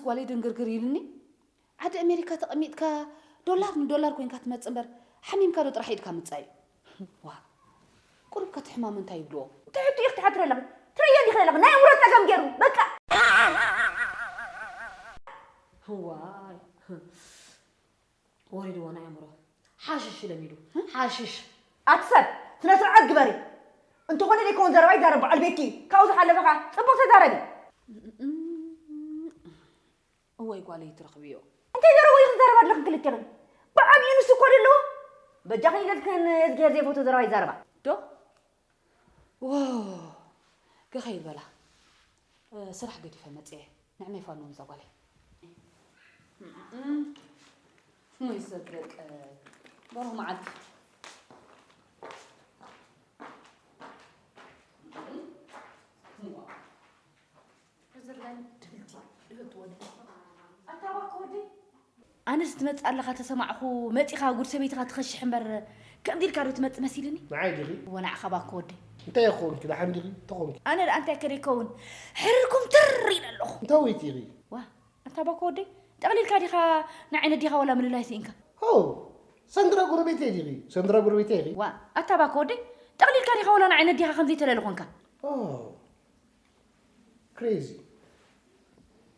ጓለይ ድንግርግር ኢሉኒ። ዓዲ ኣሜሪካ ተቐሚጥካ ዶላር ንዶላር ኮይንካ ትመጽእ እምበር፣ ሓሚምካ ዶ ጥራሕ ኢድካ ምጻእ እዩ? ዋ፣ ቁሩብ ከቲ ሕማም እንታይ ይብልዎ? ትሕቱ ኢኽ ትሓትረ ኣለኺ። ትርእዮ እንዲኺ ዘለኺ። ናይ ኣእምሮ ጸገም ገይሩ። በቃ። ዋይ። ወሪድዎ ናይ ኣእምሮ። ሓሽሽ ለሚዱ። ሓሽሽ። ኣቲ ሰብ፣ ስነ ስርዓት ግበሪ። እንተኾነ ዘይከውን ዘረባ ይዛረብ በዓል ቤትኪ። ካብኡ ዝሓለፈ ኸዓ ጽቡቕ ተዛረቢ። እዋይ ጓለይ ትረኽብዮ። እንታይ ዘረባ ኢኺ ትዛረባ ኣለኽን ክልቴኽን? ብዓብዩ ንሱ እኮ ደለዎ። በጃኽን ኢለልክን እዝግሄር ዘይፈትዎ ዘረባ ይዛረባ። ዶ? ዋው። ገኸይድ በላ። እ፣ ስራሕ ገዲፈ መጽየ። ንዕመይ ፋኖ ምዛ ጓለይ። እም፣ እም። ወይ ሰብ ደቀ። በሮ መዓልቲ። እም፣ እም። ዋው። ኣነስ ትመጽእ ኣለኻ ተሰማዕኹ፣ መጺኻ ጉድ ሰበይትኻ ትኸሽሕ እምበር፣ ከምዚ ኢልካ ዶ ትመጽእ መሲልኒ? ንዓይ ዲኺ? እወ፣ ንዓኻ ባኮ ወደይ። እንታይ ይኾንኪ? ደሓን ዲኺ? እንታይ ኾንኪ? ኣነ ደኣ እንታይ ከ ደይከውን? ሕርር ኩምትር ኢለ ኣለኹ። እንታይ ወይቲ ኢኺ? ዋ፣ ኣንታ ባኮ ወደይ፣ ጠቕሊልካ ዲኻ ንዓይ ነዲኻ ዋላ ምልላይ ስኢንካ? ሆ፣ ሳንድራ ጎረቤተይ ዲኺ? ሳንድራ ጎረቤተይ ኢኺ? ዋ፣ ኣታ ባኮ ወደይ፣ ጠቕሊልካ ዲኻ ዋላ ንዓይ ነዲኻ ከምዘይተለለ ኾንካ? ኦ፣ ክሬዚ።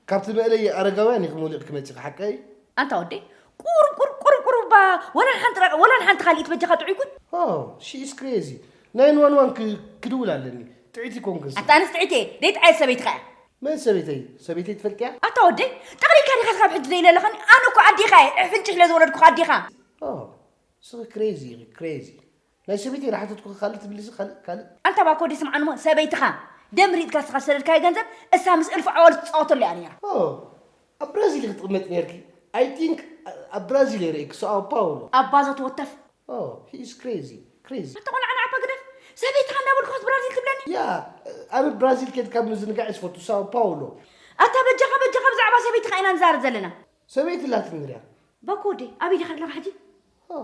ካብቲ መእለይ ኣረጋውያን ኢኺ መሊቕኪ መጺኺ፣ ሓቀይ? ኣንታ ወደይ፣ ቁሩብ፣ ቁሩብ፣ ቁሩብ፣ ቁሩብ እባ፣ ወላ ንሓንቲ ረ-፣ ወላ ንሓንቲ ካልኢት በጃኻ ጥዑይ ኩን። ኦ፣ ሺ ኢዝ ክሬዚ። ናይን ዋን ዋን ክ-፣ ክድውል ኣለኒ። ጥዕይቲ ኮንክን ኣታ ኣነስ ጥዕይቲ እየ፣ ደይጥዓየት ሰበይትኻ እያ። መን ሰበይተይ? ሰበይተይ ትፈልጥያ? ኣታ ወደይ፣ ጠቕሊልካ ዲኻ ክሳብ ሕጂ ዘይለለኸኒ? ኣነ እኮ ኣዴኻ እየ፣ እሕ ፍንጭሕ ኢለ ዝወለድኩኻ ኣዴኻ። ኦ፣ ስኺ ክሬዚ ኢኺ፣ ክሬዚ። ናይ ሰበይተይ ዳሓተትኩ ካልእ ትብልሲ፣ ካልእ፣ ካልእ? ኣንታ ባኮ ወዲ ስምዓኒ እሞ፣ ሰበይትኻ ደም ሪኢትካ ንስኻ ዝሰደድካዮ ገንዘብ እሳ ምስ እልፊ ዓዋሉ ትጻወተሉ እያ ነይራ። ኦ፣ ኣብ ብራዚል ክትቕመጥ ነርኪ። I think ኣብ ብራዚል እየ ርእየኪ፣ ሳኦ ፓውሎ። ኣባዞ ተወተፍ። ኦ፣ he is crazy, crazy። ኣታ ቆልዓ ንዓባ ግደፍ። ሰበይትኻ እንዳበልኩኻስ ብራዚል ትብለኒ? ያ፣ ኣነ ብራዚል ከድካ ምዝንጋዕ እየ ዝፈቱ፣ ሳኦ ፓውሎ። ኣታ በጃኻ፣ በጃኻ ብዛዕባ ሰበይትኻ ኢና ንዛረብ ዘለና። ሰበይቲ ኣላትኒ ርያ። ባኮ ወደይ፣ ኣበይ ዲኻ ኣለኻ ሕጂ? ኦ፣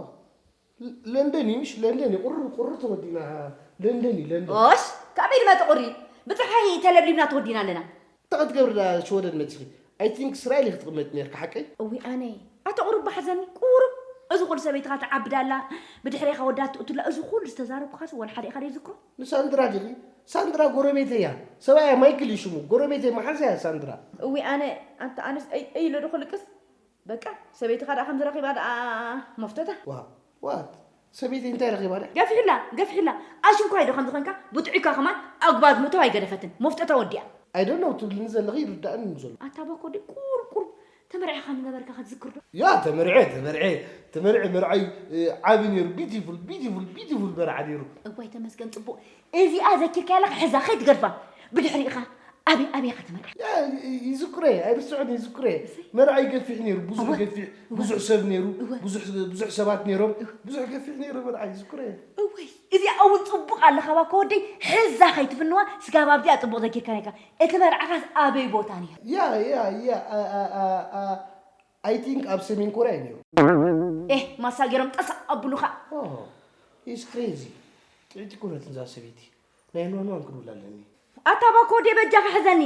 ለንደን እዩ፣ ምሽ ለንደን እዩ። ቁሪ፣ ቁሪ ተወዲና። ለንደን እዩ፣ ለንደን። ኦሽ፣ ካበይ ድመጽእ ቁሪ? ብጸሓይ ተለብሊብና ተወዲና ኣለና። እንታይ ክትገብሪ ደኣ ሽወደን መጺኺ? I think እስራኤል ኢኺ ክትቕመጢ ነርኪ፣ ሓቀይ? እዊ ኣነ። ኣታ ቁሩብ ባሕዘኒ፣ ቁሩብ። እዚ ኩሉ ሰበይትኻ ትዓብዳ ኣላ፣ ብድሕሬኻ ወዳ ትእቱላ፣ እዚ ኩሉ ዝተዛረብኩኻስ ወላ ሓደ ኢኻ ደይዝክሮ? ንሳንድራ ዲኺ? ሳንድራ ጎረቤተይ እያ። ሰብኣያ ማይክል እዩ ሽሙ። ጎረቤተይ መሓዛ እያ ሳንድራ። እዊ ኣነ፣ ኣንታ ኣነስ፣ እይ፣ እይ ኢለ ዶ ክልቅስ? በቃ፣ ሰበይትኻ ደኣ ከምዚ ረኺባ ደኣ መፍቶታ። ዋ፣ ዋት? ሰበይተይ እንታይ ረኺባ ደኣ? ገፊሕላ፣ ገፊሕላ። ኣሽንኳይ ዶ ከምዚ ኾንካ? ብጥዑይካ ከማን ኣጉባዝ ምእታው ኣይገደፈትን። መፍቶታ ወዲኣ። I don't know ትብልኒ ዘለኺ ይርዳእኒ ዘሎ። ኣታ ባኮ ወደይ ቁሩብ ቁሩብ ተመርዒኻ ምነበርካ ክትዝክር ዶ? ያ፣ ተመርዐ፣ ተመርዐ፣ ተመርዐ መርዓይ፣ እ፣ ዓቢ ነይሩ። ቢዩቲፉል፣ ቢዩቲፉል፣ ቢዩቲፉል መርዓ ነይሩ። እዋይ ተመስገን ጽቡቕ። እዚኣ ዘኪርካያ ኣለኻ ሕዛ ከይትገድፋ። ብድሕሪኻ ኣበይ ኣበይ ኢኻ ተመርዒኻ? ያ፣ ይ-፣ ይዝክሮ እየ፣ ኣይርስዖን እየ፣ ይዝክሮ እየ። እሰይ። መርዓይ ገፊሕ ነይሩ፣ ብዙሕ እወ። ገፊሕ፣ እወ። ብዙሕ ሰብ ነይሩ፣ እወ። ብዙሕ፣ ብዙሕ ሰባት ነይሮም፣ እወ። ብዙሕ ገፊሕ ነይሩ መርዓይ፣ ይዝክሮ እየ። እወይ፣ እዚኣ እውን ጽቡቕ ኣለኻ ባኮ ወደይ፣ ሕዛ ከይትፍንዋ፣ ስጋብ ኣብዚኣ ጽቡቕ ዘኪርካያ ነይርካ። እቲ መርዓኻስ ኣበይ ቦታ ነይሩ? ያ፣ ያ፣ ያ፣ ኣ፣ ኣ፣ ኣ፣ ኣ፣ I think ኣብ ሰሜን ኮርያ እዩ ነይሩ። ኤህ፣ ማሳ ገይሮም ጠሳቕ ኣብሉኻ። ኦ፣ he's crazy። ጥዕይቲ ኮነት እዛ ሰበይቲ። ናይ ኖኖ እንክድውል ኣለኒ። ኣታ ባኮ ወደይ በጃኻ ሕዘኒ።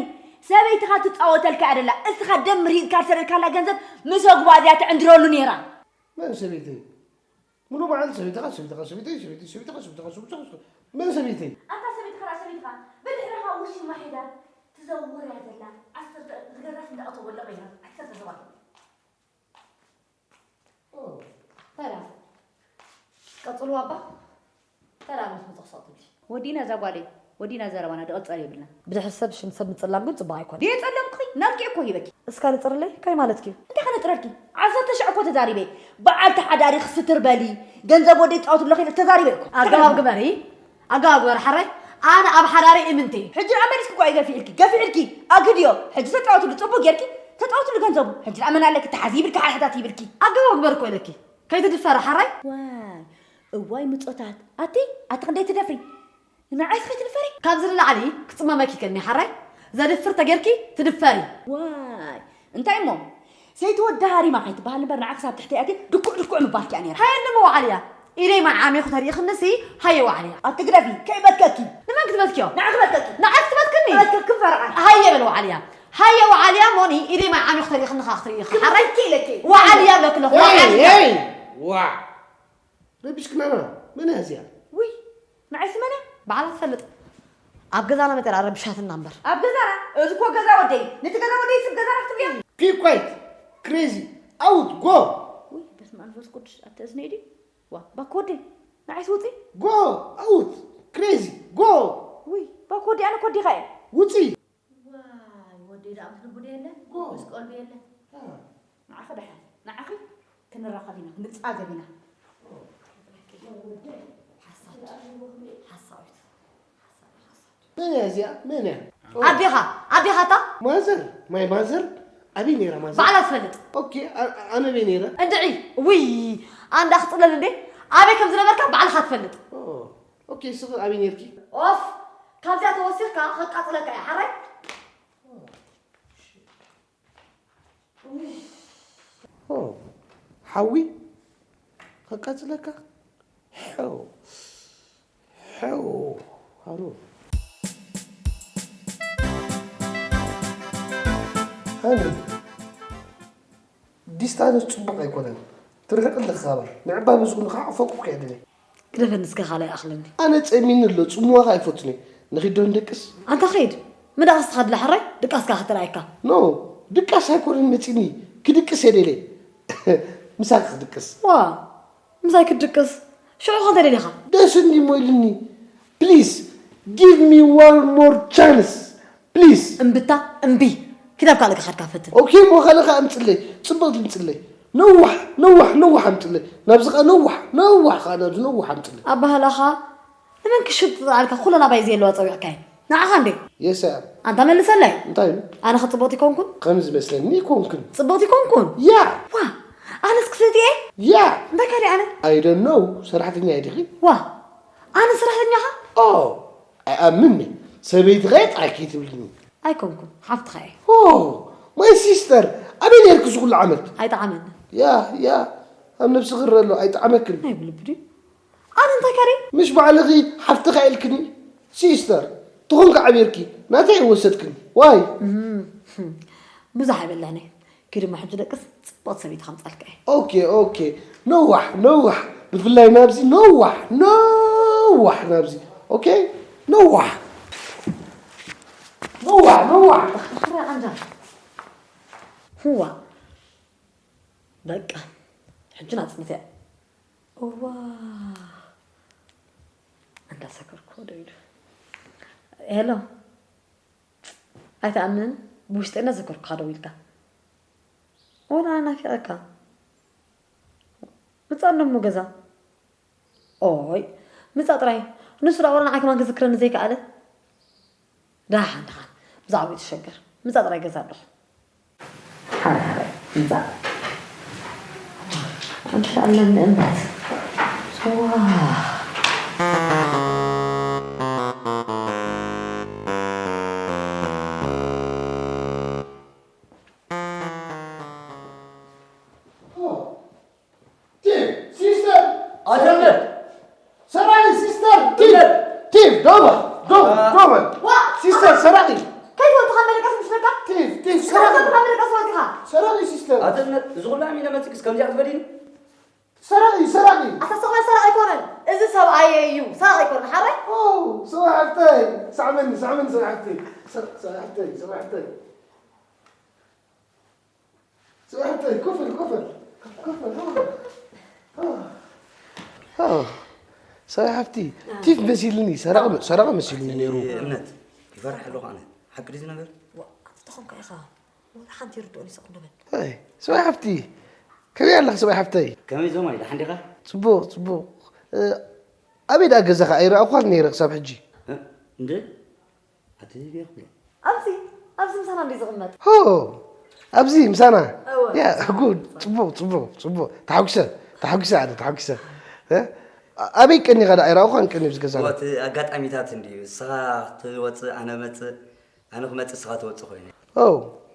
ሰበይትኻ ትጻወተልካ እያ ደላ። እስኻ ደም ርሂጥካ ዝሰደድካላ ገንዘብ ምስ ኣጉባዝያ ትዕንድረሉ ነይራ። መን ሰበይተይ? ሙሉ መዓልቲ ሰበይትኻ፣ ሰበይትኻ፣ ሰበይተይ፣ ሰበይተይ፣ ሰበይትኻ፣ ሰበይትኻ፣ ሰበይትኻ፣ ሰበይትኻ። መን ሰበይተይ? ኣታ ሰበይትኻ ደኣ ሰበይትኻ። ብድሕርኻ ውሽማ ሒዛ ትዘውር እያ ዘላ። ዓሰርተ ዝገዛስ እንዳኣተወለ ቀይራ። ዓሰርተ ሰባት። ኦ። ተራ። ቀጽሉ ኣባ። ተራ ምስ መጽእ ክሳብ ትብሊ። ወዲና እዛ ጓለይ፣ ወዲና ዘረባና፣ ድቕጸል የብልና። ብድሕሪ ሰብ ሽም ሰብ ምጽላም ግን ጽቡቕ ኣይኮነን። ድየ ጸለምኩኺ? ናትኪ እኮ ሂበኪ። እስካ ንጽርለይ? ከመይ ማለትኪ እዩ? እንታይ ከነጽረልኪ? ዓሰርተ ሻዕ እኮ ተዛሪበ። በዓልቲ ሓዳሪኺ ስትር በሊ፣ ገንዘብ ወደይ ትጻወትሉ ኣለኺ ኢለ ተዛሪበ እኮ። ኣገባብ ግበሪ፣ ኣገባብ ግበሪ ሓራይ። ኣነ ኣብ ሓዳረይ እምንት እየ። ሕጂ ደኣ መሊስኪ እኮ እዩ ገፊዕልኪ፣ ገፊዕልኪ። ኣግድዮ። ሕጂ ተጻወትሉ፣ ጽቡቕ ጌርኪ ተጻወትሉ ገንዘቡ። ሕጂ ደኣ መን ኣለኪ? ተሓዚ ይብልኪ፣ ሓድሕዳት ይብልኪ። ኣገባብ ግበሪ እኮ ኢለኪ። ከይትድፈሪ ሓራይ። ዋይ፣ እዋይ ምጾታት። ኣቲ፣ ኣቲ ክንደይ ትደፍሪ? ንዓይስ ከይትድፈሪ? ካብዚ ንላዕሊ ክጽመመኪ ከኒ ሓራይ። ዘድፍር ተጌርኪ ትድፈሪ። ዋይ፣ እንታይ እሞ? ሰይቲ ወዲ ሃሪማ ከይትበሃል እምበር ንዓ ክሳብ ትሕቲ ኣትየ ድኩዕ ድኩዕ ምባልኪ እያ ነይራ። ሃየ እሞ ዋዕልያ። ኢደይ ማዓሚኹ ተሪእኽንሲ፣ ሃየ ዋዕልያ። ኣቲ ግደፊ፣ ከይበትከኪ። ንመን ክትበትክዮ? ንዓ ክበትከኪ። ንዓ ክትበትክኒ? ክበትከኪ ፈረቓ። ሃየ በል ዋዕልያ። ሃየ ወዓልያ ሞኒ ኢሊ ማይ ዓሚኹ ተሪኽኒ ኻ ክትርኢ ኢኻ ሓራይ ክብለኪ ኢለኪ ወዓልያ ብለኪ ኣለኹ Hey, ወዓልያ hey! ዋ! ረቢሽክናና መን እያ እዚኣ? ውይ ንዓይሲ መን እያ ባዕላ ትፈልጥ ኣብ ገዛና መጠን ኣረብሻትና እምበር ኣብ ገዛና እዚ እኮ ገዛ ወደይ ነቲ ገዛ ወደይ ስብ ገዛና ክትብያ Keep quiet! Crazy! Out! Go! ውይ በስመ ኣብ መንፈስ ቅዱስ ኣተእዝነይ ድዩ ዋ ባኮ ወደይ ንዓይሲ ውፂ Go! Out! Crazy! Go! ውይ ባኮ ወደይ ኣነ ኮዲኻ እየ ውፂ! ዋይ ወደይ ደኣ ምስ ልቡ ዶ የለ ምስ ቀልቡ የለ ንዓኺ ደሓን ንዓኺ ክንራኸብ ኢና ክንጻገብ ኢና ሓሳድ ሓሳዊት ሓሳድ ሓሳድ መን እያ እዚኣ? መን እያ? ኣዴኻ ኣዴኻ እታ ማዘር! My mother? ኣበይ ነይራ ማዘር? ባዕላ ትፈልጥ ኦኬ፣ ኣ- ኣነ ኣበይ ነይረ? እንድዒ ውይ ኣንዳ ክፅለል እንዴ ኣበይ ከም ዝነበርካ ባዕልኻ ትፈልጥ ኦ፣ ኦኬ፣ ስኺ ኣበይ ነይርኪ? ኦፍ ካብዚኣ ተወሲኽካ ከቃፅለካ እየ ሓራይ ኦ፣ ሓዊ ከቃፅለካ? ሕው ሕው ሃሩ ሃኒ ዲስታንስ ፅቡቅ ኣይኮነን። ትርሕቅ ኣለካ ካባይ ንዕባ ብዝኩ ንክሓቆፈኩ ከይድኒ ግደፈኒ እስከ ካልኣይ ኣኽለኒ ኣነ ፀሚኒ ኣሎ ፅምዋካ ኣይፈቱን እየ። ንኺድ ዶ ንደቅስ? ኣንታ ኺድ ምዳቕስ ትኸድላ ሕራይ ድቃስካ ክትርኣየካ ኖ ድቃስ ኣይኮነን መፂኒ ክድቅስ እየ ደልየ ምሳኺ ክድቅስ ዋ ምሳይ ክትድቅስ ሽዑ ኸ እንታይ ደሊኻ ደስ እንዲ እሞ ኢሉኒ please give me one more chance please እምብታ እምቢ ክዳብ ካልእ ክኸድካ ፈትን ኦኬ እሞ ካልእ ከዓ ኣምፅለይ ፅብቕቲ ምፅለይ ነዋሕ ነዋሕ ነዋሕ ኣምፅለይ ናብዚ ከዓ ነዋሕ ነዋሕ ከዓ ናብዚ ነዋሕ ኣምፅለይ ኣባህላኻ ንመን ክሽብ ትፅልዓልካ ኩለን ኣባይ ዘየለዋ ፀዊዕካየን ንዓኻ እንዴ የሰ ኣንታ መልሰለይ እንታይ እዩ ኣነ ክፅብቕቲ ኮንኩን ከም ዝመስለኒ ኮንክን ፅብቕቲ ኮንኩን ያ ዋ ኣነስ ክፍልጥ እየ ያ እንታይ ካልእ ኣነ I don't know ሰራሕተኛ እየ ዲኺ ዋ ኣነ ሰራሕተኛኻ ኦ ኣይኣምንኒ ሰበይትኻ እየ ጥራይ ከይትብልኒ ኣይኮንኩን ሓፍትኻ እየ ኦ my sister ኣበይ ነርኪ እዚ ኩሉ ዓመት ኣይጠዓመኒ ያ ያ ኣብ ነብሲ ክረ ኣሎ ኣይጠዓመክን ኣይብልብዲ ኣነ እንታይ ከሪ ምሽ ባዕልኺ ሓፍትኻ ኢልክኒ ሲስተር ትኾንካ ዓብርኪ ናተይ ወሰድክኒ ዋይ ብዙሕ ኣይበላኒ ኪድሞ ሕጂ ደቅስ ፅብቕቲ ሰበይቲ ከምፃልካ እየ ኦኬ ኦኬ ነዋሕ ነዋሕ ብፍላይ ናብዚ ነዋሕ ነዋሕ ናብዚ ኦኬ ነዋሕ ነዋሕ ነዋሕ ዋ በቃ ሕጂ ናፅነት እያ እዋ እንዳሰከርኩ ደው ኢሉ ሄሎ ኣይትኣምንን ብውሽጠይ እናዘከርኩኻ ደው ኢልካ ወላ ናፊቐካ ምፃ ኣለሞ ገዛ ኦይ ምፃ ጥራይ ንሱ ዳ ወላ ንዓይ ከማን ክዝክረኒ ዘይከኣለ ደሓን ደሓን ብዛዕባኡ ትሸገር ምፃ ጥራይ ገዛ ኣለኹ ሓራይ ሓራይ ምፃ ኣንተ ኣለኒ እምነት ዋ ቲፍ ሲስተር ኣተምነት ሰራሪ ሲስተር ቲፍ ቲፍ ዶማ ዶማ ዶማ ሲስተር ሰራቂ ከይትወጥኻ መለቀስ ምስ በቃ ቲፍ ቲፍ ሰራቂ ከይትወጥኻ መለቀስ ወጥኻ ሰራቂ ሲስተር ኣተምነት እዚ ኩሉ ኣሚነ መፅክስ ከምዚኣ ክትበሊኒ ሰራቂ ሰራቂ ኣታ ሰብኣይ ሰራቂ ኣይኮነን እዚ ሰብኣየ እዩ ሰራቂ ኣይኮነን ሓራይ ሰብኣይ ሓፍተይ ሳዕመኒ ሳዕመኒ ሰብኣይ ሓፍተይ ሰብኣይ ሓፍተይ ሰብኣይ ሓፍተይ ሰብኣይ ሓፍተይ ኮፈል ኮፈል ኮፈል ሰብኣይ ሓፍቲ ቲፍ መሲልኒ ሰራቂ መሲልኒ ነይሩ እምነት ይፈርሕ ኣለኹ ኣነ ሓቂ ድዩ ዝነገር ተኾንካ ኢኻ ወላ ሓንቲ ይርድኦ ይሰቕ ንበል ሰብኣይ ሓፍቲ ከመይ ኣለኽ ሰብኣይ ሓፍተይ ከመይ ዞማ ኢለ ሓንዲኻ ፅቡቕ ፅቡቕ ኣበይ ደኣ ገዛኻ ኣይረኣኹኻን ነይረ ክሳብ ሕጂ እንደ ኣብዚ ኣብዚ ምሳና እንዲ ዝቕመጥ ሆ ኣብዚ ምሳና ያ ጉድ ፅቡቕ ፅቡቕ ፅቡቕ ተሓጉሰ ተሓጉሰ ኣነ ተሓጉሰ ኣበይ ቀኒኻ ደኣ ኣይረኣኹኻን ቀኒ ኣብዚ ገዛና እቲ ኣጋጣሚታት እንድዩ እስኻ ክትወፅእ ኣነ መፅእ ኣነ ክመፅእ እስኻ ትወፅእ ኮይኑ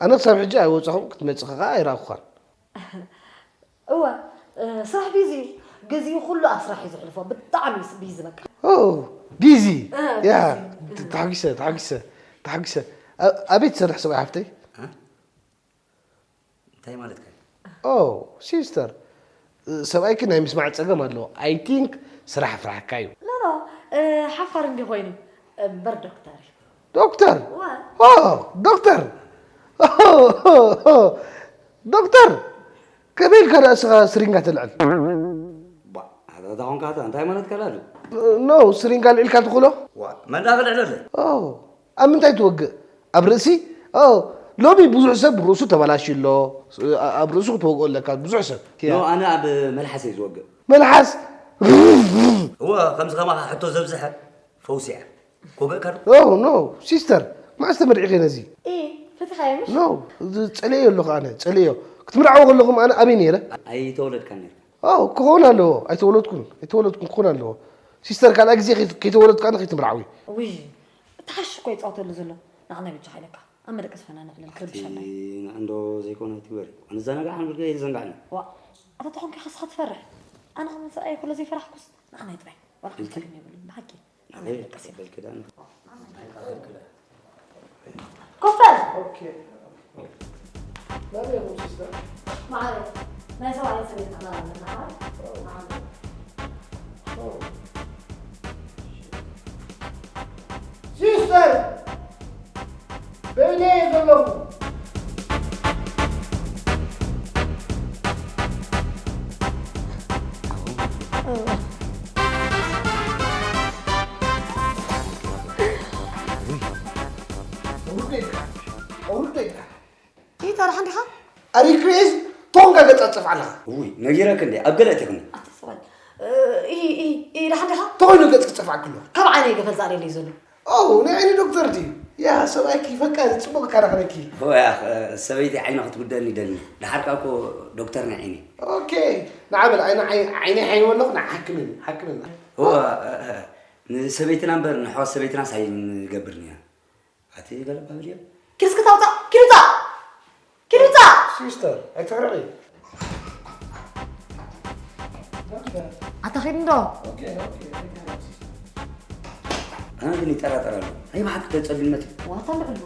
ኣነ ክሳብ ሕጂ ኣይወፃኹን ክትመፅእ ከዓ ኣይረኣኹኻን እወ ስራሕ ቢዚ እዩ። ግዜኡ ኩሉ ኣብ ስራሕ እዩ ዘሕልፎ። ብጣዕሚ እዩ ቢዚ በቃ። ኦ ቢዚ ያ ተሓጒሰ ተሓጒሰ ተሓጒሰ። ኣበይ ትሰርሕ ሰብኣይ ሓፍተይ? እንታይ ማለትካ እዩ? ኦ ሲስተር፣ ሰብኣይኪ ናይ ምስማዕ ጸገም ኣለዎ። I think ስራሕ ፍራሕካ እዩ። ኖ ኖ፣ ሓፋር እንዲ ኮይኑ እምበር ዶክተር እዩ። ዶክተር ዋ ኦ ዶክተር ዶክተር፣ ከመይ ኢልካ ደኣ እስኻ ስሪንጋ ተልዕል? ባ ኣታ ኾንካ ኣታ እንታይ ማለት ካላሉ? ኖ፣ ስሪንጋ ልዒልካ ትኽእሎ? ዋ መንዳ ክልዕለለይ? ኦ ኣብ ምንታይ ትወግእ? ኣብ ርእሲ? ኦ ሎሚ ብዙሕ ሰብ ርእሱ ተበላሽዩ ኣሎ። ኣብ ርእሱ ክትወግኦ ኣለካ ብዙሕ ሰብ። ኖ ኣነ ኣብ መልሓስ እዩ ዝወግእ። መልሓስ? እወ ከምዚ ከማኻ ሕቶ ዘብዝሐ ፈውሲ እያ። ኮገእካ ዶ? ኦ ኖ ሲስተር፣ መዓስ ተመርዒኺ ነዚ? ኢ ፈቲኻዮ ምሽ ኖ፣ ጸልዮ ኣለኹ ኣነ፣ ጸልዮ። ክትምርዓዊ ከለኹም ኣነ ኣበይ ነይረ? ኣይተወለድካን ነርካ። ኦ ክኸውን ኣለዎ። ኣይተወለድኩን፣ ኣይተወለድኩን ክኸውን ኣለዎ። ሲስተር፣ ካልኣ ግዜ ከይት- ከይተወለድኩ ኣነ ከይትምርዓዊ። ውይ እቲ ሓሽ እኮ ይፃወተሉ ዘሎ ንዓና ብቻ ሓይለካ ኣብ መደቀስ ፈና ንኽልል ክርብሻና እንዶ ዘይኮነ ኣይትግበሪ። ንዘናጋዕ ንብልገ ይዘንጋዕና። ዋ ኣታ ተኾንካ ከስኻ ትፈርሕ ኣነ ከመን ሰብኣይ ኩሎ ዘይፈራሕኩስ ንዓና ይጥራይ ወላ ሓንቲ ጸገም የብሉን ብሓቂ ንዓና ኣይ ይደቀስ እያ በልክዳን። ኮፈል ኦኬ። ናበይ ኢኹም ሲስተር? ማዓረ ናይ ሰብኣይ ሰበይት ክዛረብ ኣለና ሲስተር በይነየ ዘለኹ። ኢታ ደሓን ዲኻ ኣሪክሬዝ ቶንጋ ገጻ ትጽፍ ኣለኻ። ውይ ነጊረክ እንዴ ኣብ ገለ እቲኽኒ። ኣተስባል ደሓን ዲኻ ተኾይኑ ገጽ ክጽፋዕ ክሎ። ካብ ዓይነይ ገፈል ዛዕሌለይ ዘሎ ኦ ናይ ዓይኒ ዶክተር ድዩ? ያ ሰብኣይኪ ፈቃሪ ጽቡቕ ካራኽረኪ። ሆያ ሰበይቲ ዓይና ክትጉደኒ ይደልኒ። ድሓር ከኣ እኮ ዶክተር ናይ ዓይኒ። ኦኬ ንዓበል ዓይነ ዓይነ ሓይወ ኣለኹ ንሓክምን ሓክምና። ሆ ንሰበይትና እምበር ንሕዋት ሰበይትናስ ኣይንገብርን ኢና። ኣቲ ገለ ባብል እዮም። ኪድ እስኪ ታውፃእ ኪድ ውፃእ ኪድ ውፃእ ሲስተር ኣይትሕርቂ። ኣታ ኺድ እንዶ ኣነ ግን ይጠራጠር ኣሎ። ናይ ብሓቂ ተፀሊልመት እዩ። ዋታ ልዕሉ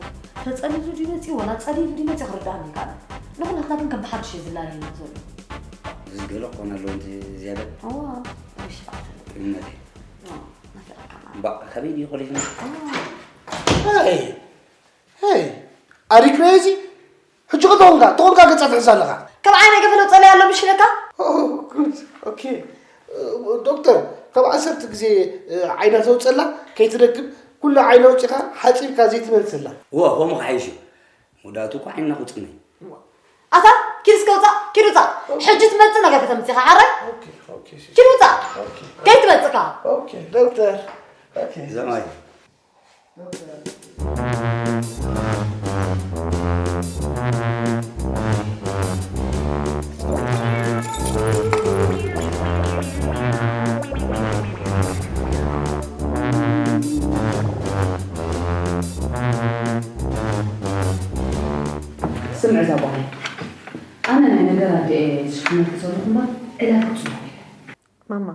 ተፀሊሉ ድዩ መፂኡ ዋላ ፀሊሉ ድዩ መፂኡ ክርዳእኒ ይከኣል። ንኹላትና ግን ከም ብሓድሽ እዩ ዝላለየና ዘሎ። እዚ ገለ ክኾን ኣለዎ እንተ ዝያዳ። እዋ ሪስፓክት እምነት እዩ። ናፊቐካ ማለት እምባ ከመይ ድዩ ኮሊፍና? ሄይ ሄይ ኣሪ ክሬዚ ሕጂ ከተወንካ ተወንካ ገጻ ትሕዝ ኣለኻ። ካብ ዓይነይ ገፈሎ ጸለይ ኣሎ ምሽ ኢለካ። ጉድ ኦኬ ዶክተር ካብ ዓሰርተ ግዜ ዓይና ተውፅላ ከይትደግም ኩሉ ዓይና ውፂኻ ሓፂብካ ዘይትመልሰላ። እወ ከምኡ ክሓይሽ እዩ። መወዳእቱ እኮ ዓይንና ክውፅእና እዩ። ኣታ ኪድ እስከ ውፃእ ኪድ ውፃእ ሕጂ ትመፅእ ነገር ከተምፅኻ ሓራይ ኪድ ውፃእ ከይትመፅካ ዶክተር ዘማይ ስምዒ እዛ ጓለይ፣ ኣነ ናይ ነገር ኣዲኤ ዝሽፍነልኪ ዘለኹ እምበር ዕላል ክፅቡቕ ኢለ። ማማ፣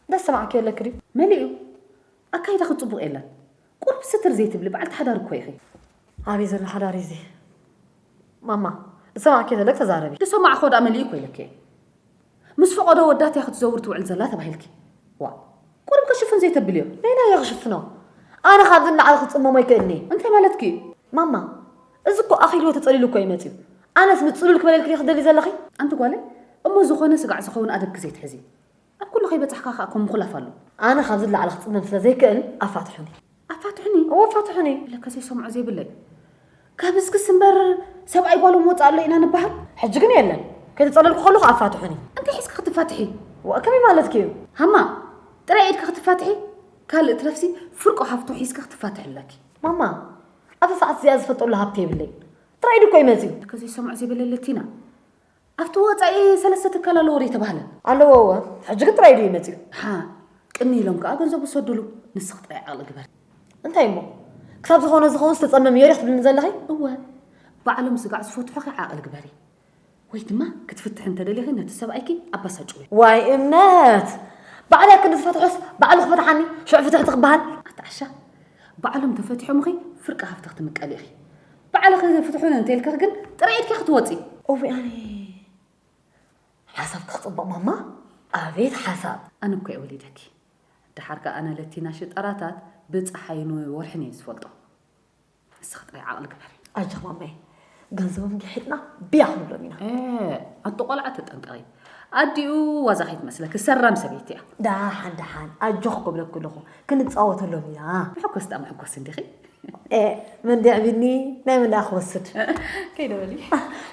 ደስ ሰማዕኪ የለኪ ድዩ? መሊኡ። ኣካይዳኺ ፅቡቕ የለን። ቁሩብ ስትር ዘይትብሊ በዓልቲ ሓዳር እኮ ኢኺ። ኣበይ ዘሎ ሓዳር እዩ እዚ? ማማ፣ ዝሰማዕኪ ዘለኪ ተዛረቢ። ዝሰማዕክዎ ደኣ መሊኡ እኮ ኢለኪ እየ። ምስ ፈቐዶ ወዳት እያ ክትዘውር ትውዕል ዘላ ተባሂልኪ። ዋእ፣ ቁሩብ ከሽፍን ዘይተብልዮ። በይናዮ ክሽፍኖ። ኣነ ካብዚ ንላዕሊ ክጽመሞ ኣይክእልን እየ። እንታይ ማለትኪ እዩ? ማማ፣ እዚ እኮ ኣኺልዎ ተጸሊሉ እኮ እዩ መጺኡ። ኣነስ ንጽሉል ክበለልኪ ድየ ክትደሊ ዘለኺ? ኣንቲ ጓለይ፣ እሞ ዝኾነ ስጋዕ ዝኸውን ኣደብኪ ዘይትሕዚ። ኣብ ኩሉ ከይበጻሕካ ከኣ እኮ ምኹላፍ ኣሎ። ኣነ ካብዚ ንላዕሊ ክጽመም ስለ ዘይክእል ኣፋትሑኒ። ኣፋትሑኒ። እወ ኣፋትሑኒ። ለካ ዘይሰምዖ ዘይብለይ። ከብስክስ እምበር ሰብኣይ ጓሎም ወጻእ ኣሎ ኢና ንበሃል። ሕጂ ግን የለን። ከይተጸለልኩ ከለኹ ኣፋትሑኒ። እንታይ ሒዝኪ ክትፋትሒ? ዋእ ከመይ ማለትኪ እዩ? ሃማ ጥራይ ኢድኪ ክትፋትሒ ካልእ ትረፍሲ ፍርቆ ሃፍቱ ሒዝኪ ክትፋትሒ ኣለኪ። ማማ ኣብዛ ሰዓት እዚኣ ዝፈልጠሉ ሃብቲ የብለይ። ጥራይ ኢዱ እኮ እዩ መጺኡ። ለካ ዘይሰምዖ ዘይብለይ ለቲና። ኣብቲ ወጻኢ ሰለስተ ትካል ኣለዎ ዶ ኣይተባህለን? ኣለዎ እወ፣ ሕጂ ግን ጥራይ ድዩ መጺኡ? ሓ፣ ቅኒ ኢሎም ከኣ ገንዘብ ውሰድሉ፣ ንስኺ ጥራይ ዓቕሊ ግበሪ። እንታይ እሞ? ክሳብ ዝኾነ ዝኸውን ዝተጸመም እዮ ዲኺ ትብልኒ ዘለኺ? እወ፣ ባዕሎም ስጋዕ ዝፈትሑኺ ዓቕሊ ግበሪ። ወይ ድማ ክትፍትሒ እንተደሊኺ ነቲ ሰብኣይኪ ኣባሳጭውዮ። ዋይ እምነት! ባዕለይ ክንዲ ዝፈትሖስ ባዕሉ ክፈትሓኒ ሽዑ ፍትሕቲ ክበሃል? ኣቲ ዓሻ! ባዕሎም ተፈቲሖምኺ ፍርቂ ሃፍቲ ክትምቀሊ ኢኺ። ባዕልኺ ፍትሑኒ እንተኢልክኺ ግን ጥራይ ኢድኪ ክትወጺ። እውይ ኣነ ሓሳብ ክፅብቕ ማማ ኣቤት ሓሳብ። ኣነ እኮ እየ ወሊደኪ። ደሓር ከኣ ኣነ ለቲና ሽጠራታት ብፀሓይን ወርሕን እየ ዝፈልጦ። ንስኺ ጥራይ ዓቕሊ ግበሪ። ኣጆኺ ማማየ ገንዘቦም ጊሒጥና ብያ ክንብሎም ኢና። ኣቲ ቆልዓ ተጠንቀቒ። ኣዲኡ ዋዛ ከይትመስለኪ ሰራም ሰበይቲ እያ። ደሓን ደሓን ኣጆኺ ክብለኪ ኣለኹ ክንፃወተሎም ኢና። መሐኮስ ደኣ መሐኮስ እንዲኺ። ኤ መን ድዕቢኒ ናይ መን ደኣ ክወስድ። ከይደ በሊ።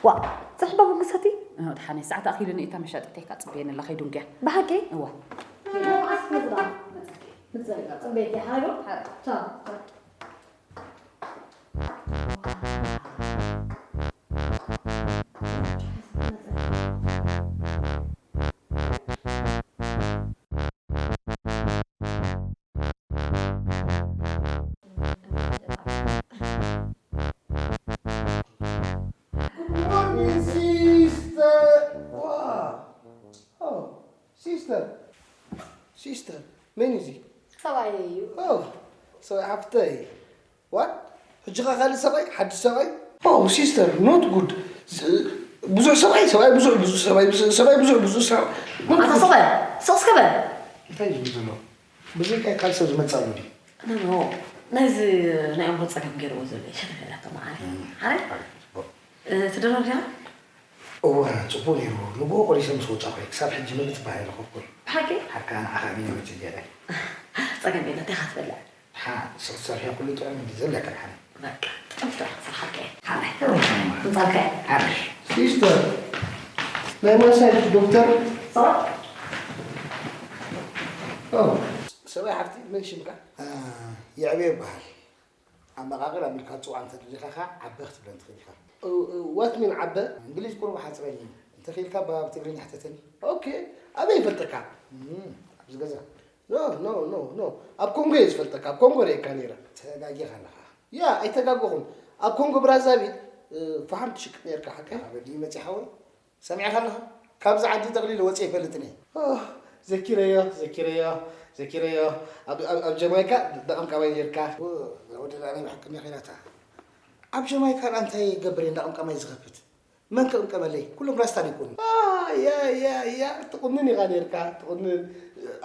ዋ ፅሕባ ብግሰቲ። ደሓን ሰዓት ኣኺሉኒ እታ መሻጢተይ ከኣ ፅበየኒ ኣላ ከይዱ እንድያ። ብሓቂ? እዋ። ጽበይቲ ሓይሎ። Sister, መን እዩ እዚ? ሰብኣየይ እዩ። ሰብኣይ ሓፍተይ። What? ሕጂ ኸ ካልእ ሰብኣይ? ሓድሽ ሰብኣይ? Oh sister, not good. ብዙሕ ሰብኣይ፣ ሰብኣይ ብዙሕ፣ ብዙሕ ሰብኣይ፣ ሰብኣይ ብዙሕ፣ ብዙሕ ሰብኣይ። ኣታ ሰብኣይ፣ ስቕ እስከ በል። እንታይ እዩ ዝብል ዘሎ? ብዘይካይ ካልእ ሰብ ዝመጽእ ኣሎ ድዩ? ኖ፣ ኖ፣ ናይዚ ናይ ኣእምሮ ጸገም ገይርዎ ዘሎ እዩ። ሸለል በል ኣታ መዓረይ። ሓራይ? ትደርር ዲኻ? እወ ጽቡቕ ነይሩ። ንግሆ ቆሪሰ ምስ ወጻኹ እየ ክሳብ ሕጂ ምልእ ትበሃል ኣይረኸብኩን። ብሓቂ? ሓካ ንዓኻ ኣሚነ መጺእ ገለ። ጸገም የለን፣ እንታይ ኢኻ ትበልዕ? ደሓ ንስኺ ትሰርሕዮ ኩሉ ጥዑም እንድዩ ዘለካ ደሓን። በቃ ጥዑም ጥዑም ክሰርሓልካ እየ። ሓራይ። ምጻልካ እየ። ሓራይ። ሲስተር ናይ ማሳጅ ዶክተር? ሰባ? ሰብኣይ ሓፍቲ መን ሽምካ? የዕብዮ ይበሃል። ኣመቓቕር ኣቢልካ ክትጽውዓ እንተ ደሊኻ ከኣ ዓበ ክትብለን ትኽእል ኢኻ። What mean ዓበ? እንግሊዝ ቁሩብ ሓጽረኒ እዩ። እንተ ኺኢልካ ብ ትግርኛ ሕተተኒ። ኦኬ፣ ኣበይ ይፈልጠካ? እም፣ ኣብዚ ገዛ። No, no, no, no. ኣብ ኮንጎ እየ ዝፈልጠካ፣ ኣብ ኮንጎ ርእየካ ነይረ። ተጋጊኻ ኣለኻ። ያ፣ ኣይተጋገኹን። ኣብ ኮንጎ ብራዛቪል እ፣ ፈሓም ትሽቅጥ ነይርካ፣ ሓቀይ? ኣበይ ድዩ መጺእ ሓወይ? ሰሚዕካ ኣለኻ? ካብዚ ዓዲ ጠቕሊለ ወጺኤ ኣይፈልጥን እየ። ኦህ፣ ዘኪረዮ፣ ዘኪረዮ፣ ዘኪረዮ። ኣብ፣ ኣብ፣ ኣብ ጀማይካ ደቐምቃማይ ነይርካ። ው፣ እዛ ወዲ ደኣ ናይ ብሓቂ መኺናታ። ኣብ ጀማይካ ደኣ እንታይ ይገብር እየ እንዳቐምቃማይ ዝኸፍት? መን ክቕምቀመለይ? ኩሎም ራስታ ደይኮኑ። ያ፣ ያ፣ ያ፣ ትቑንን ኢኻ ነይርካ፣ ትቑንን።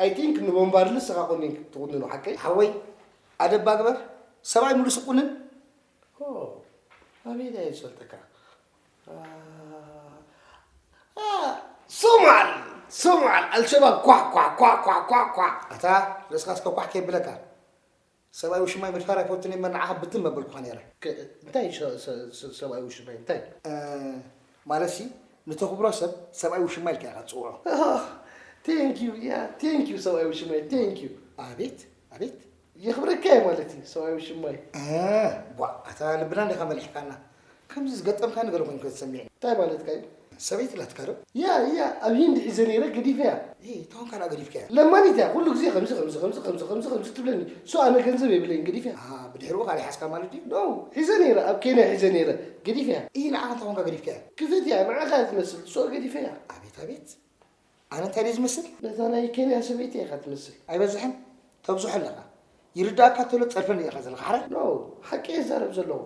I think ንቦምባርልስ ኢኻ ቁኒን ትቑንኖ፣ ሓቀይ? ሓወይ፣ ኣደባ ግበር። ሰብኣይ ሙሉስ ይቑንን? ኦ፣ ኣበይ ድየ ዝፈልጠካ? ሶማል ሶማል ኣልሸባብ ኳ ኳ ኳ ኳ ኳ ኳ ኣታ ርእስኻ እስከ ኳሕ ከይብለካ ሰብኣይ ውሽማይ ምድፋር ኣይፈቱን እየ መናዓኻ ብትን መበልኩኻ ነይረ እንታይ ሰብኣይ ውሽማይ እንታይ ማለትሲ ንተኽብሮ ሰብ ሰብኣይ ውሽማ ኢልካ ኢኻ ትፅውዖ thank you yeah thank you ሰብኣይ ውሽማይ thank you ኣቤት ኣቤት የኽብረካ እየ ማለት እዩ ሰብኣይ ውሽማይ። እ፣ ቧእ፣ ኣታ ልብና እንዲኻ መሊሕካና። ከምዚ ዝገጠምካኒ ገለ ኮይንካ ዝሰሚዕኒ። እንታይ ማለትካ እዩ? ሰበይቲ ኣላትካ ዶ? ያ፣ ያ፣ ኣብ ሂንዲ ሒዘ ነይረ፣ ገዲፈያ። እ፣ እንታይ ኾንካ ደኣ ገዲፍካያ? ለማኒት እያ፣ ኩሉ ግዜ ከምዚ፣ ከምዚ፣ ከምዚ፣ ከምዚ፣ ከምዚ፣ ከምዚ ትብለኒ። ሶ ኣነ ገንዘብ የብለይን፣ ገዲፈያ። ኣሃ፣ ብድሕሪኡ ካልእ ሓዝካ ማለት ድዩ? ኖ፣ ሒዘ ነይረ፣ ኣብ ኬንያ ሒዘ ነይረ፣ ገዲፈያ። እ፣ ንዓኻ እንታይ ኾንካ ገዲፍካያ? ክፍእት እያ፣ ንዓኻ እያ ትመስል፣ ሶ ገዲፈያ። ኣቤት፣ ኣቤት። ኣነ እንታይ ድየ ዝመስል? ነታ ናይ ኬንያ ሰበይቲ ኢኻ ትመስል። ኣይበዝሕን? ተብዝሖ ኣለኻ። ይርድኣካ እንተሎ ትጸርፈኒ ኢኻ ዘለኻ ሓራይ? ኖ፣ ሓቂ እየ ዝዛረብ ዘለኹ።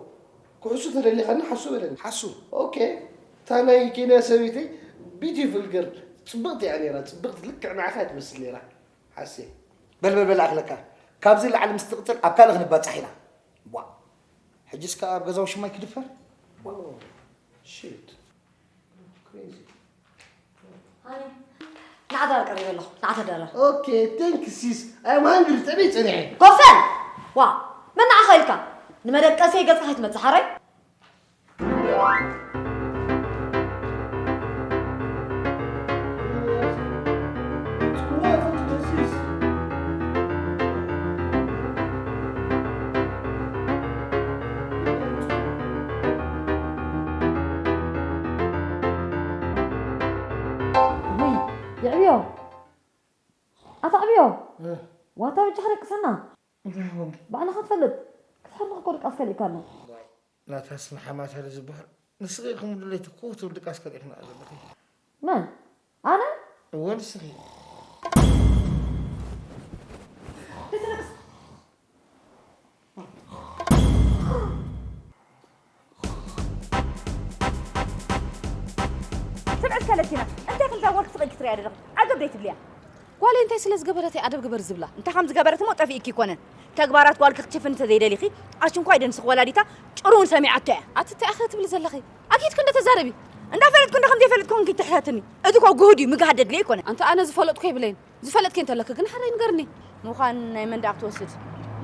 ክሕሱ ተደሊኻኒ ሓሱ በለኒ። ሓሱ? ኦኬ። እታ ናይ ኬንያ ሰበይተይ ቢዩቲፉል ገርል ጽብቕቲ እያ ነይራ። ጽብቕቲ ልክዕ ንዓኻ እያ ትመስል ነይራ። ሓስየ። በል በል በል ኣኽለካ። ካብዚ ንላዕሊ ምስ ትቕጽል ኣብ ካልእ ክንባጻሕ ኢና። ዋእ። ሕጂስ ከኣ ኣብ ገዛ ውሽማይ ክድፈር? ዋእ። ሺት። ንዓዳር ቀሪበ ኣለኹ ንዓ ተዳረር ኦኬ ቴንክ ሲስ ኣይ ኣም ሃንግሪ ጠበይ ፀኒሐ ኮፈን ዋ መን ንዓኻ ኢልካ ንመደቀሲ ገፅካ ከይትመፅእ ሓራይ ውይ የዕብዮ ኣታ ዕብዮ ዋታ በጃኻ ደቅሰና እንታይ ኾንኪ? ባዕልኻ ትፈልጥ ክትሕርምኽ እኮ ድቃስ ከሊእካ ኣሎ ናታስ ንሓማታ ዶ ዝበሃል ንስኺ ኢኹም ድሌት እኮ ትብል ድቃስ ከሊእኽና ዘለኺ መን ኣነ እወ ንስኺ ለቲና እንታይ ክንዛ ጓል ክትስቕ ክትሪያ ደለኹ? ዓገብ ደይ ትብልያ? ጓለይ እንታይ ስለ ዝገበረት እያ ኣደብ ግበር ዝብላ? እንታይ ከም ዝገበረት እሞ ጠፊእኪ ይኮነን። ተግባራት ጓልኪ ክትሽፍን እንተዘይደሊኺ፣ ኣሽንኳይ ደንስኽ ወላዲታ ጭሩውን ሰሚዓቶ እያ። ኣቲ እንታይ ኣኸ ትብሊ ዘለኺ? ኣኪድ ክንደ ተዛረቢ። እንዳፈለጥኩ እንደ ከም ዘይፈለጥኩ ክንኪ ትሕተትኒ። እዚ እኮ ጉህድ እዩ፣ ምግሃድ ደድልየ ኣይኮነን። ኣንቲ ኣነ ዝፈለጥኩ የብለይን። ዝፈለጥኪ እንተለኪ ግን ሓራይ ንገርኒ። ምዃን ናይ መን ደኣ ክትወስድ?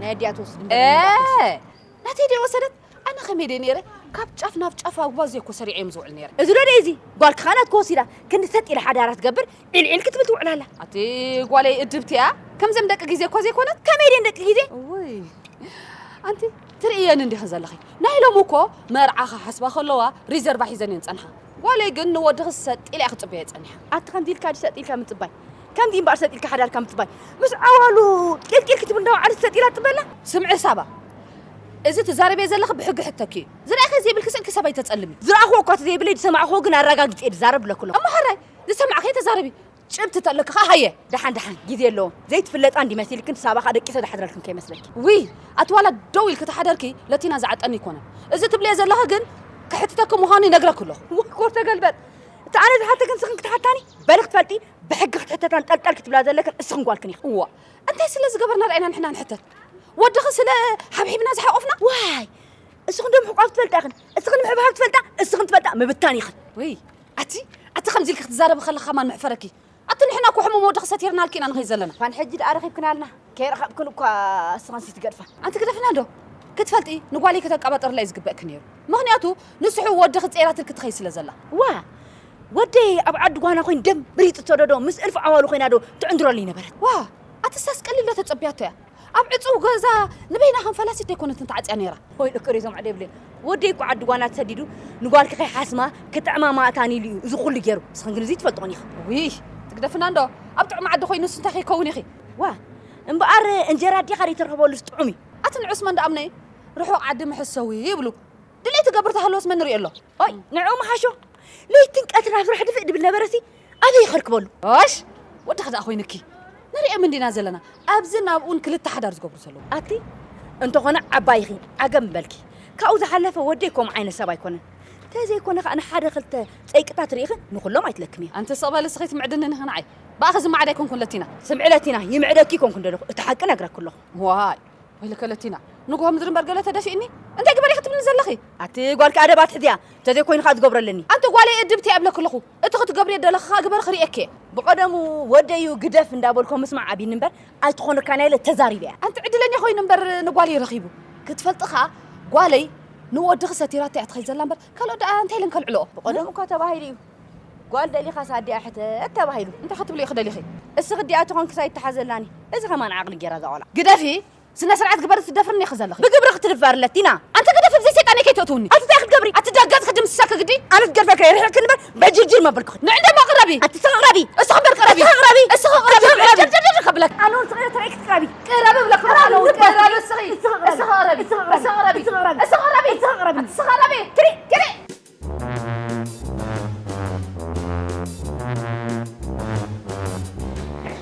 ናይ ኣዲኣ ትወስድ እምበር ናይ መን ደኣ ክትወስድ? ናተይ ደይ ወሰደት? ኣነ ከመይ ደይ ነይረ? ካብ ጫፍ ናብ ጫፍ ኣጉባዝ እየ እኮ ሰሪዐ እዮም ዝውዕል ነይረ። እዚ ዶ ደይ እዚ? ጓልኪ ኸኣ ናትኪ ወሲዳ። ክንዲ ሰጥ ኢላ ሓዳራ ትገብር፣ ዒልዒል ክትብል ትውዕል ኣላ። ኣቲ ጓለይ እድብቲ እያ። ከምዘም ደቂ ግዜ እኮ ዘይኮነት። ከመይ ደን ደቂ ግዜ? እውይ። ኣንቲ ትርእየን እንዲኽን ዘለኺ። ናይ ሎሚ እኮ መርዓ ክሓስባ ከለዋ ሪዘርቫ ሒዘን እየን ጸንሓ። ጓለይ ግን ንወድኺ ሰጥ ኢላ እያ ክትጽበዮ ጸኒሓ። ኣቲ ከምዚ ኢልካ ድዩ ሰጥ ኢልካ ምጽባይ? ከምዚ እምበኣር ሰጥ ኢልካ ሓዳርካ ምጽባይ። ምስ ዓዋሉ ቂልቂል ክትብል እንዳወዓለት ሰጥ ኢላ ትጽበላ? ስምዒ ሳባ፣ እዚ ትዛረብዮ ዘለኺ ብሕጊ ሕተኪ እዩ። ዝረኣኺ ዘይብልኪ ስእልኪ ሰብ ኣይተጸልሚ። ዝረኣኽዎ እኳ ተዘይብለይ ዝሰማዕኽዎ ግን ኣረጋጊጸ እየ ዝዛረብ ብለኩ ኣለኹ። እሞ ሕራይ ዝሰማዕኽዮ ተዛረቢ። ጭብቲ ተለኪ ኸኣ ሃየ። ደሓን ደሓን፣ ግዜ ኣለዎ። ዘይትፍለጣ እንዲ መሲልክን ሳባ ኸኣ ደቂሰ ዝሓድረልክን ከይመስለኪ። ውይ፣ ኣቲ ዋላ ደው ኢልኪ ተሓደርኪ ለቲና ዝዓጠኒ ኣይኮነን። እዚ ትብልዮ ዘለኺ ግን ክሕትተኪ ምዃኑ ይነግረኪ ኣለኹ። ወይ ኮር ተገልበጥ። እቲ ኣነ ዝሓተክን ንስኽን ክትሓታኒ? በሊ ክትፈልጢ ብሕጊ ክትሕተታ እንጠልጠል ክትብላ ዘለክን እስኽን ጓልክን ኢኽን። እዋ፣ እንታይ ስለ ዝገበርና ደኣ ኢና ንሕና ንሕተት? ወድኺ ስለ ሓብሒብና ዝሓቆፍና? ዋይ፣ እስኽን ዶ ምሕቋፍ ትፈልጣ ኢኽን? እስኽን ምሕብሓብ ትፈልጣ? እስኽን ትፈልጣ ምብታን ኢኽን። ወይ፣ ኣቲ፣ ኣቲ ከምዚ ኢልኪ ክትዛረቢ ከለኺ ከማን መሕፈረኪ። ኣቲ ንሕና እኮ ሕሙም ወድኺ ሰቲርናልኪ ኢና ንኸይድ ዘለና። እንኳን ሕጂ ደኣ ረኺብክናልና። ከይረኸብክን እኳ እስኽንሲ ትገድፋ። ኣንቲ ግደፍና እንዶ። ክትፈልጢ ንጓለይ ከተቀባጥርላ እዩ ዝግበእኪ ነይሩ። ምኽንያቱ ንስሑ ወድኺ ጸይራትልኪ ትኸይድ ስለ ዘላ። ዋ! ወደይ ኣብ ዓዲ ጓና ኮይኑ ደም ብሪጥ ተደዶ ምስ እልፍ ዓዋሉ ኮይና ዶ ትዕንድረሉ ይነበረት? ዋ! ኣትሳስ ቀሊል ዶ ተጸብያቶ እያ? ኣብ ዕጹው ገዛ ንበይና ከም ፈላሲት ደይኮነትን ተዓጽያ ነይራ። ወይ ልክሪ እዞም ዓደ የብለይ። ወደይ እኮ ዓዲ ጓና ተሰዲዱ ንጓልኪ ከይሓስማ ክጥዕማ ማእታን ኢሉ እዩ እዚ ኩሉ ገይሩ። ንስኽን ግን እዚ ትፈልጥኦን ኢኺ። ውይ፣ ትግደፍና እንዶ። ኣብ ጥዑም ዓዲ ኮይኑ ንሱ እንታይ ከይከውን ኢኺ? ዋ፣ እምበኣር እንጀራ ኣዴኻ ደይተርኽበሉስ ጥዑም እዩ። ኣቲ ንዑስ መን ደኣምነ እዩ? ርሑቕ ዓዲ ምሕሰዊ ይብሉ። ድሌት ትገብር ተሃለወስ መን ንሪኦ ኣሎ? ኦይ፣ ንዕኡ ምሓሾ። ለይትን ቀትርን ኣብ ስራሕ ድፍእ ድብል ነበረሲ፣ ኣበይ ይኸርክበሉ? ኦሽ፣ ወድኺ ደኣ ኮይንኪ። ንሪኦም እንዲና ዘለና። ኣብዝን ኣብኡን ክልተ ሓዳር ዝገብሩ ዘለዉ። ኣቲ፣ እንተኾነ ዓባይ ኢኺ፣ ዓገብ ምበልኪ። ካብኡ ዝሓለፈ ወደይ ከምኡ ዓይነት ሰብ ኣይኮነን። ተዘይኮነ ኸኣ ንሓደ ክልተ ጸይቅታት ርኢኺ ንኹሎም ኣይትለክምዮ። ኣንቲ ስቕ በሊ እስኺ ትምዕድንኒ ኸ ንዓይ። ብኣኺ ዝመዓድ ኣይኮንኩን ለቲና። ስምዒ ለቲና፣ ይምዕደኪ ኣይኮንኩን ደለኹ። እቲ ሓቂ ነግረኪ ኣለኹ። ዋይ። ወይለከ ለቲና፣ ንግሆ ምድሪ እምበር ገለ ተደፊእኒ? እንታይ ግበሪ ክትብልኒ ዘለኺ? ኣቲ ጓልኪ ኣደብ ኣትሕዝያ፣ እንተዘይኮይኑ ከኣ ዝገብሮ ኣለኒ። ኣንቲ ጓለይ እድብቲ እየ እብለኪ ኣለኹ። እቲ ክትገብርዮ ደለኺ ከኣ ግበሪ ክርእየኪ እየ። ብቐደሙ ወደዩ ግደፍ እንዳበልኮ ምስማዕ ኣብይኒ እምበር ኣይትኾነካን እያ ኢለ ተዛሪበያ። ኣንቲ ዕድለኛ ኮይኑ እምበር ንጓለይ ረኺቡ። ክትፈልጢ ከኣ ጓለይ ንወድኺ ሰቲራቶ እያ ትኸይድ ዘላ እምበር ካልኦት ደኣ እንታይ ኢለን ከልዕልኦ? ብቐደሙ እኳ ተባሂሉ እዩ። ጓል ደሊኻስ ኣዲኣ ሕተት ተባሂሉ። እንታይ ክትብሊ ኢኺ ደሊኺ? እስኺ ኣዲኣ ተኾንክስ ኣይተሓዘላኒ። እዚ ከማን ዓቕሊ ጌራ እዛ ቆልዓ። ግደፊ! ስነ ስርዓት ግበሪ ትደፍርኒ ኢኺ ዘለኺ። ብግብሪ ክትድፈሪ ለቲና። ኣንቲ ግደፊ ብዘይ ሰይጣነይ ከይተእትውኒ። ኣቲ እንታይ ክትገብሪ? ኣቲ ዳጋጽ ክድምስሰኪ ግዲ። ኣነ ትገድፈካ ርሕቕ ክንበር በጅርጅር መበልኩ። ንዕንደሞ ቅረቢ። ኣቲ ስኺ ቅረቢ። እስኺ እምበር ቅረቢ። እስኺ ቅረቢ። እስኺ ቅረቢ። እስኺ ቅረቢ። ጀርጀር ጀርጀር ከብለክ። ኣነ እውን ስኺ ትረይ ክትቅረቢ። ቅረቢ ብለክ። ቅረቢ ኣነ እውን ልበ። ቅረቢ እስኺ። እስኺ ቅረቢ። እስኺ ቅረቢ። እስኺ ቅረቢ። እስኺ ቅረቢ። እስኺ ቅረቢ። እስኺ ቅረቢ። እስኺ ቅረቢ። እስኺ ቅረቢ። ትሪ፣ ትሪ።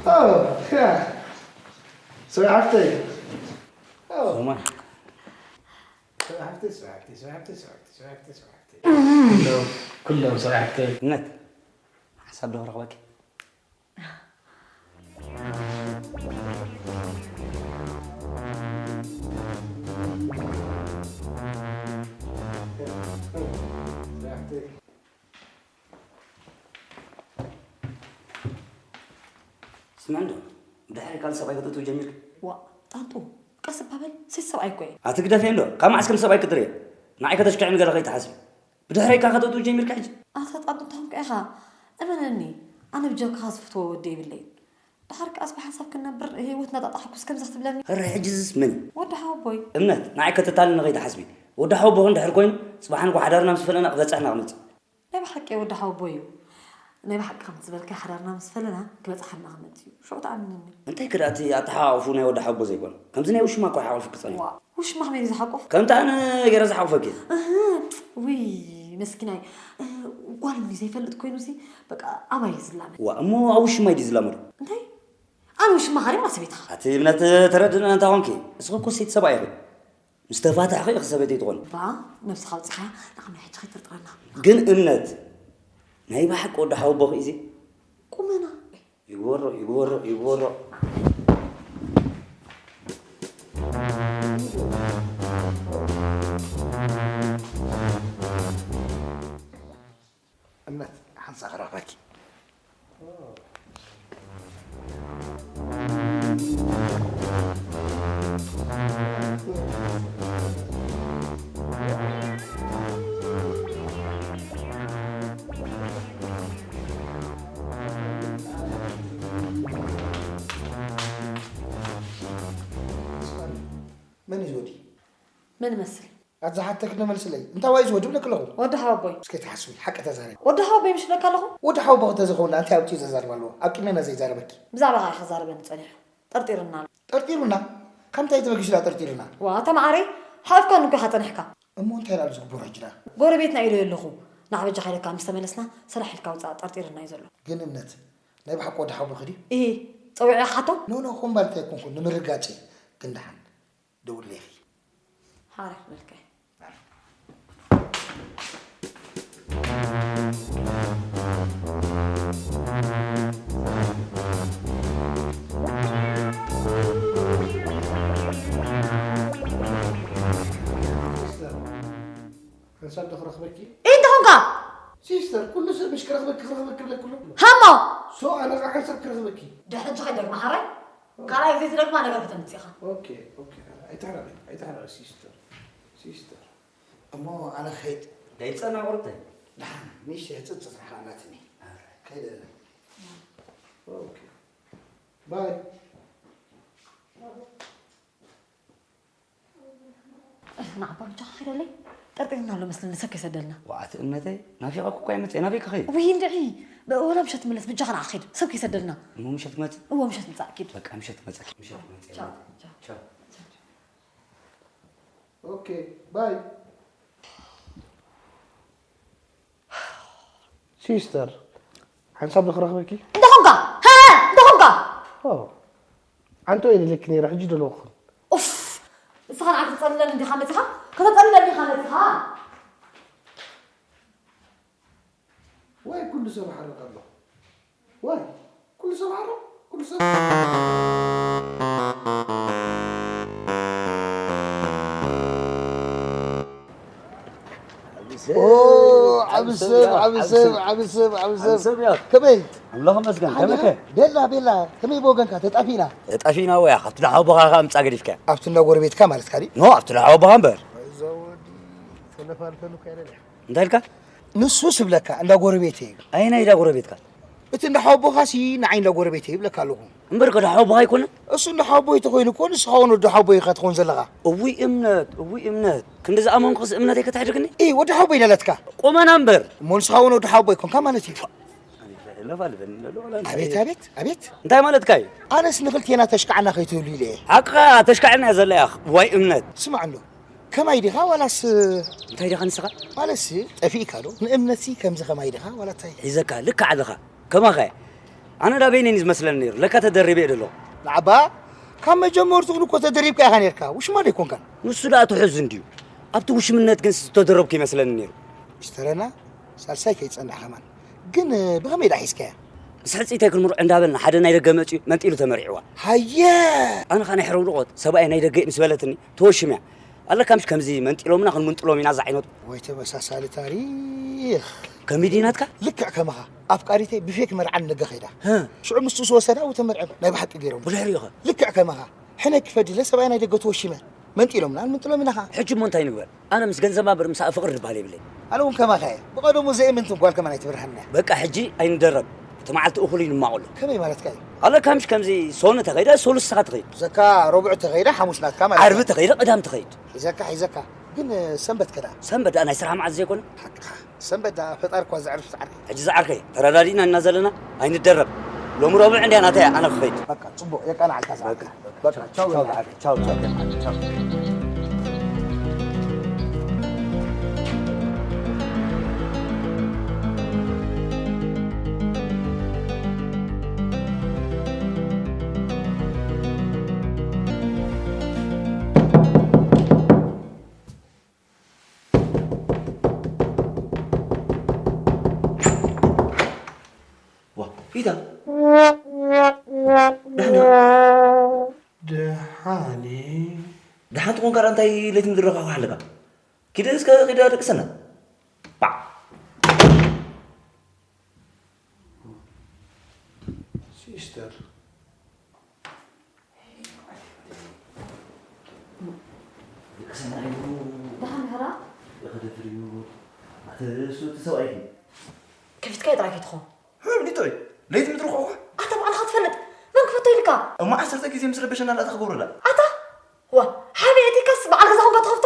Oh, yeah. ስራሕተይ። Oh. እማ። ስራሕተይ፣ ስራሕተይ፣ ስራሕተይ፣ ስራሕተይ፣ ስራሕተይ፣ ስራሕተይ። ኩሎም፣ ኩሎም ስራሕተይ። እምነት፣ ሓሳብ ዶ ክረኽበኪ? ስራሕተይ። ስምዒ እንዶ፣ ብድሕሪ ካልእ ሰብኣይ ክትእትው ጀሚርኪ? ዋእ፣ ጣንጡ፣ ቀስ እባ በል፣ ሴት ሰብኣይ እኮ እየ። ኣቲ ግደፍዮ እንዶ፣ ካብ መዓስ ከም ሰብኣይ ክትርእየ? ንዓይ ከተሽክዕኒ ገለ ከይትሓስቢ። ብድሕረይ እካ ከተእትው ጀሚርኪ ሕጂ? ኣታ ጣንጡ፣ እንታይ ኮንካ ኢኻ? እመነኒ፣ ኣነ ብጀካኻ ዝፍትዎ ወዲ የብለይን። ደሓር ከኣስ ብሓንሳብ ክንነብር ህይወት እናጣጣሕኩስ ከምዚ ክትብለኒ? እረ፣ ሕጂዝስ መን እዩ? ወዲ ሓወቦይ። እምነት፣ ንዓይ ከተታልልኒ ከይትሓስቢ። ወዲ ሓወቦኺ እንድሕር ኮይኑ፣ ጽባሕ ንግሆ ሓዳርና ምስ ፈለና ክበጽሕ ኢና ክመጽእ። ናይ ብሓቂ ወዲ ሓወቦይ እዩ። ናይ ብሓቂ ከምቲ ዝበልካዮ ሓዳርና ምስ ፈለና ክበጽሓና ክመጽእ እዩ። ሽዑ ተኣምነኒ። እንታይ ክዳእቲ ኣተሓቋቑፉ ናይ ወዲ ሓወቦ ዘይኮነ? ከምዚ ናይ ውሽማ እኮ ሓቑፉ ክጸንሕ። ዋእ፣ ውሽማ ከመይ ድዩ ዝሓቁፍ? ከምቲ ኣነ ገይረ ዝሓቑፈኪ። እህ፣ ውይ፣ መስኪናይ። እ፣ ጓል እንዲ ዘይፈልጥ ኮይኑሲ፣ በቃ፣ ኣባይ እዩ ዝላመድ። ዋእ፣ እሞ ኣብ ውሽማይ ድዩ ዝላመዶ? እንታይ? ኣነ ውሽማ ሃሪም ራስ ቤትኻ። ኣቲ እምነት ተረድእና እንታ ኾንኪ? እስኺ እኮ ሴት ሰብኣይ ኢኺ። ምስ ተፋታሕኺ ኢኺ ሰበይተይ ትኾኒ። ባ፣ ነብስኻ ኣውጺኻ፣ ንዓና ሕጂ ከይትጥርጥረና። ግን እምነት፣ ናይ ብሓቂ ወዲ ሓወቦኺ እዚ ቁመና ይግበሮ፣ ይግበሮ፣ ይግበሮ። እምነት ሓንሳ ክረኽበኪ። መን እዩ ዝወዲ? መን ይመስል? ኣዛ ሓተክ ንመልስለይ። እንታይ ዋይ ዝወዲ ብለክ ኣለኹ? ወዲ ሓወቦይ። እስከ ተሓስቢ፣ ሓቂ ተዛረቢ። ወዲ ሓወቦይ ምሽ ብለካ ኣለኹ? ወዲ ሓወቦ ክተዝኸውን እንታይ ኣውፂኡ ዘዛርብ ኣለዎ? ኣብ ቅድሜና ዘይዛረበኪ። ብዛዕባ ኸዓ ክዛረበኒ ጸኒሑ። ጠርጢሩና ኣሎ። ጠርጢሩና? ካብ እንታይ ተበጊሱ ዳ ጠርጢሩና? ዋ፣ ተማዓረይ፣ ሓፍካ ንኩ ሓፀንሕካ። እሞ እንታይ ላሉ ዝግበሩ ሕጂ ዳ? ጎረቤትና ኢሉ ኣለኹ። ንዓ በጃኻ ኢለካ ምስ ተመለስና፣ ስራሕ ኢልካ ውፃእ፣ ጠርጢሩና እዩ ዘሎ። ግን እምነት፣ ናይ ብሓቂ ወዲ ሓወቦኺ ድዩ? እሂ፣ ፀዊዐ ሓቶ? ኖ፣ ኖ፣ ኹም ባልታ ኣይኮንኩን፣ ንምርጋጭ ግን ደሓን። ደውለይ ኢኺ። ሓራይ ክብለካ እየ። ሓንሳብ ዶ ክረኽበኪ? እንታይ ኾንካ? ሲስተር፣ ኩሉ ሰብ ምሽ ክረኽበኪ፣ ክረኽበኪ ይብለኪ ኣሎ። ሃሞ! ሶ፣ ኣነ ኸዓ ሓንሳብ ክረኽበኪ። ድሕጂ ከይደግማ ሓራይ? ካልኣይ ግዜ ትደግማ ነገር ከተምጽእ ኢኻ። ኦኬ፣ ኦኬ። ኣይትሕረቒ፣ ኣይትሕረቒ ሲስተር። ሲስተር። እሞ ኣነ ኸይድ። ደይጸና ቁርብተይ። ደሓን፣ ሚሽ ህጽጽ ስራሕ ኣላትኒ። ከይደ። ኦኬ። ባይ። ንዓባ ብቻ ኸይደለይ። ጠርጢርና ኣሎ መስለኒ ሰብ ከይሰደልና። ዋዕቲ እምነተይ፣ ናፊቐኩ እኳ ይመጽእ፣ ናበይ ክኸይድ? ውይ እንድዒ፣ ወላ ምሸት ትምለስ፣ ብጃኻ ንዓ ኸይድ፣ ሰብ ከይሰደልና። እሞ ምሸት ክመጽእ? እዎ ምሸት ምጻእ ኣኪድ። በቃ ምሸት ክመጽእ፣ ምሸት ክመጽእ። ቻው፣ ቻው። ቻው። ኦኬ፣ ባይ። ሲስተር፣ ሓንሳብ ዶ ክረኽበኪ? እንተ ኾንካ፣ ሃ፣ እንተ ኾንካ። ኦ፣ ኣንተ ወይ ኢለኪ ነይረ፣ ሕጂ ዶ ለኹን? ኡፍ፣ ንስኻ ንዓ ከተጸልለኒ እንዲኻ መጺኻ? ከተጸልለኒ ኢኻ መጺኻ? ዋይ፣ ኩሉ ሰብ ሓርቕ ኣሎ። ዋይ፣ ኩሉ ሰብ ሓርቕ፣ ኩሉ ሰብ። ኦ፣ ዓቢ ሰብ፣ ዓቢ ሰብ፣ ዓቢ ሰብ፣ ዓቢ ሰብ። ዓቢ ሰብ እያ። ከመይ? ኣምላኽ ይመስገን። ከመይ ከ? ቤላ፣ ቤላ፣ ከመይ ብወገንካ? ተጣፊእና። ተጣፊእና ወያ፣ ካብቲ ደሓ ኣቦኻ ከኣ ምጻእ ገዲፍካ። ኣብቲ እንዳ ጎረቤትካ ማለትካ ድዩ? ኖ፣ ኣብቲ ደሓ ኣቦኻ እምበር። እዛ ወዲ ተለፋልፈሉ እኮ የለን። እንታይ ኢልካ? ንሱ ስብለካ እንዳ ጎረቤት እዩ። ኣየናይ እንዳ ጎረቤትካ? እቲ እንዳ ሓወቦኻሲ ንዓይ እንዳ ጎረቤት እዩ ይብለካ ኣለኹ። እምበር ከ ደሓ ኣቦኻ ኣይኮነን? እሱ እንዳ ሓወቦይ ተኾይኑ እኮ ንስኻ እውን ወዲ ሓወቦይ ኢኻ ትኸውን ዘለኻ። እውይ እምነት፣ እውይ እምነት። ክንዲ ዝኣመንኩስ እምነተይ ከተሕድግኒ? ኢ፣ ወዲ ሓወቦይ ናለትካ። ቆመና እምበር። እሞ ንስኻ እውን ወዲ ሓወቦይ ኮንካ ማለት እዩ። ለፋልፈኒ ኣሎ፣ ወላ እንታይ? ኣቤት፣ ኣቤት፣ ኣቤት። እንታይ ማለትካ እዩ? ኣነስ ንኽልቴና ተሽካዕና ከይትህሉ ኢለ እየ። ሓቅኻ ተሽካዕና እያ ዘላ እያ፣ ዋይ እምነት። ስማዕ እንዶ፣ ከማይ ዲኻ ዋላስ እንታይ ዲኻ ንስኻ? ማለትሲ፣ ጠፊእካ ዶ? ንእምነትሲ ከምዚ ከማይ ዲኻ ዋላ እንታይ? ሒዘካ፣ ልክዕ ኣለኻ። ከማኻ እየ። ኣነ ዳ በይነይኒ ዝመስለኒ ነይሩ። ለካ ተደሪበ እየ ደለኹ። ንዓባ፣ ካብ መጀመርትኡ እኮ ተደሪብካ ኢኻ ነይርካ። ውሽማ ዶ ኣይኮንካን? ንሱ ደኣ ትሑዝ እንድዩ። ኣብቲ ውሽምነት ግን ዝተደረብኩ ይመስለኒ ነይሩ። ሚስተረና፣ ሳልሳይ ከይጸንሕ ከማን። ግን ብኸመይ ደኣ ሒዝካያ? ምስ ሕጽይተይ ክንምርዖ እንዳበልና ሓደ ናይ ደገ መጺኡ መንጢሉ ተመሪዕዋ። ሃየ! ኣነ ኸኣ ናይ ሕረው ድቖት ሰብኣይ ናይ ደገ እዩ ምስ በለትኒ ተወሽምያ። ኣለካ ምሽ ከምዚ መንጢሎምና ክንምንጥሎም ኢና እዛ ዓይነቱ። ወይ ተመሳሳሊ ታሪኽ። ከመይ ድዩ ናትካ? ልክዕ ከማኻ ኣፍቃሪተይ ብፌክ መርዓ ንደገ ኸይዳ። ህ። ሽዑ ምስቱ ዝወሰዳ ተመርዐ ናይ ብሓቂ ገይሮም። ብድሕሪኡ ኸ? ልክዕ ከማኻ ሕነ ክፈድለ ሰብኣይ ናይ ደገ ተወሽመ መንጢሎምና ንምንጥሎም ኢና ኸዓ። ሕጂ እሞ እንታይ ንግበር? ኣነ ምስ ገንዘባ እምበር ምሳኣ ፍቕሪ ድበሃል የብለይ። ኣነ እውን ከማኻ እየ። ብቐደሙ ዘየምንትን ጓል ከማን ኣይትብርሃና። በቃ ሕጂ ኣይንደረብ። እቲ መዓልቲ እኹል እዩ ንማቐሉ። ከመይ ማለትካ እዩ? ኣለካ ምሽ ከምዚ ሶኒ ተኸይደ፣ ሶሉስ ንስኻ ትኸይድ። ዘካ ረቡዕ ተኸይደ፣ ሓሙስ ናትካ ማለት እዩ። ዓርቢ ተኸይደ፣ ቅዳም ትኸይድ። ሒዘካ፣ ሒዘካ። ግን ሰንበት ከዳ? ሰንበት ደኣ ናይ ስራሕ መዓልቲ ዘይኮነ? ሓቅኻ። ሰንበት ደኣ ፈጣሪ እኳ ዘዕርፍ ጻዕርፍ። ሕጂ ዝዓርከይ፣ ተረዳዲእና እና ዘለና ኣይንደረብ። ሎሚ ረቡዕ እንድያ ናተይ ኣነ ክኸይድ። በቃ፣ ጽቡቕ፣ የቃንዓልካ ዝዓርከይ። በቃ፣ ቻው፣ ቻው፣ ዝዓርከይ፣ ቻው፣ ቻው፣ ቻው። ኪዳ። ደሓን። ደሓን። ደሓን ትኾንካ ደኣ እንታይ ለይቲ ምድሪ ረኻኻ ኣለካ? ኪደ እስከ ኪዳ ደቅሰና። ባዕ። ሲስተር። ደቅሰና እዩ። ደሓን ዲኻ? ይኸደፍር እዩ። ኣተ እሱ እቲ ሰብኣይኪ? ከፊትካዮ ጥራይ ከይትኾን። ህም፣ ሊቶይ፣ ለይቲ ምድሪ ኾኳ? ኣታ ባዕልኻ ትፈልጥ። መን ክፈቶ ኢልካ? እሞ ዓሰርተ ግዜ ምስ ረበሸና ላታ ክገብሮ ዳ? ኣታ? ዋ፣ ሓበይ ኣቲካስ በዓል ገዛ ኾንካ ትኸፍቶ?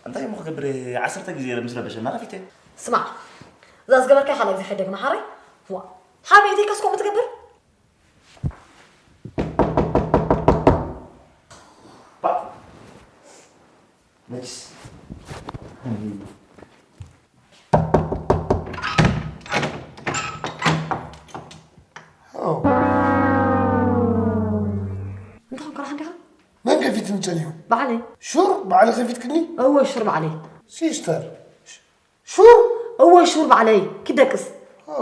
እንታይ እሞ ክገብር፣ ዓሰርተ ግዜ ምስ ረበሸና ከፊተ። ስማዕ፣ እዛ ዝገበርካያ ካልኣይ ግዜ ሓደግ መሓረይ። ዋ፣ ሓበይ ኣቲካስ ከምኡ ትገብር? ባ-፣ መችስ። ኦ። እንታይ ኮንካ ደሓን ዲኻ? መን ከፊትኒ ጸኒሑ? ባዕለይ። ሹር፣ ባዕለይ ከፊትክኒ? እወ፣ ሹር ባዕለይ። ሲስተር፣ ሹር? እወ፣ ሹር ባዕለይ። ኪድ ደቅስ። ኦ።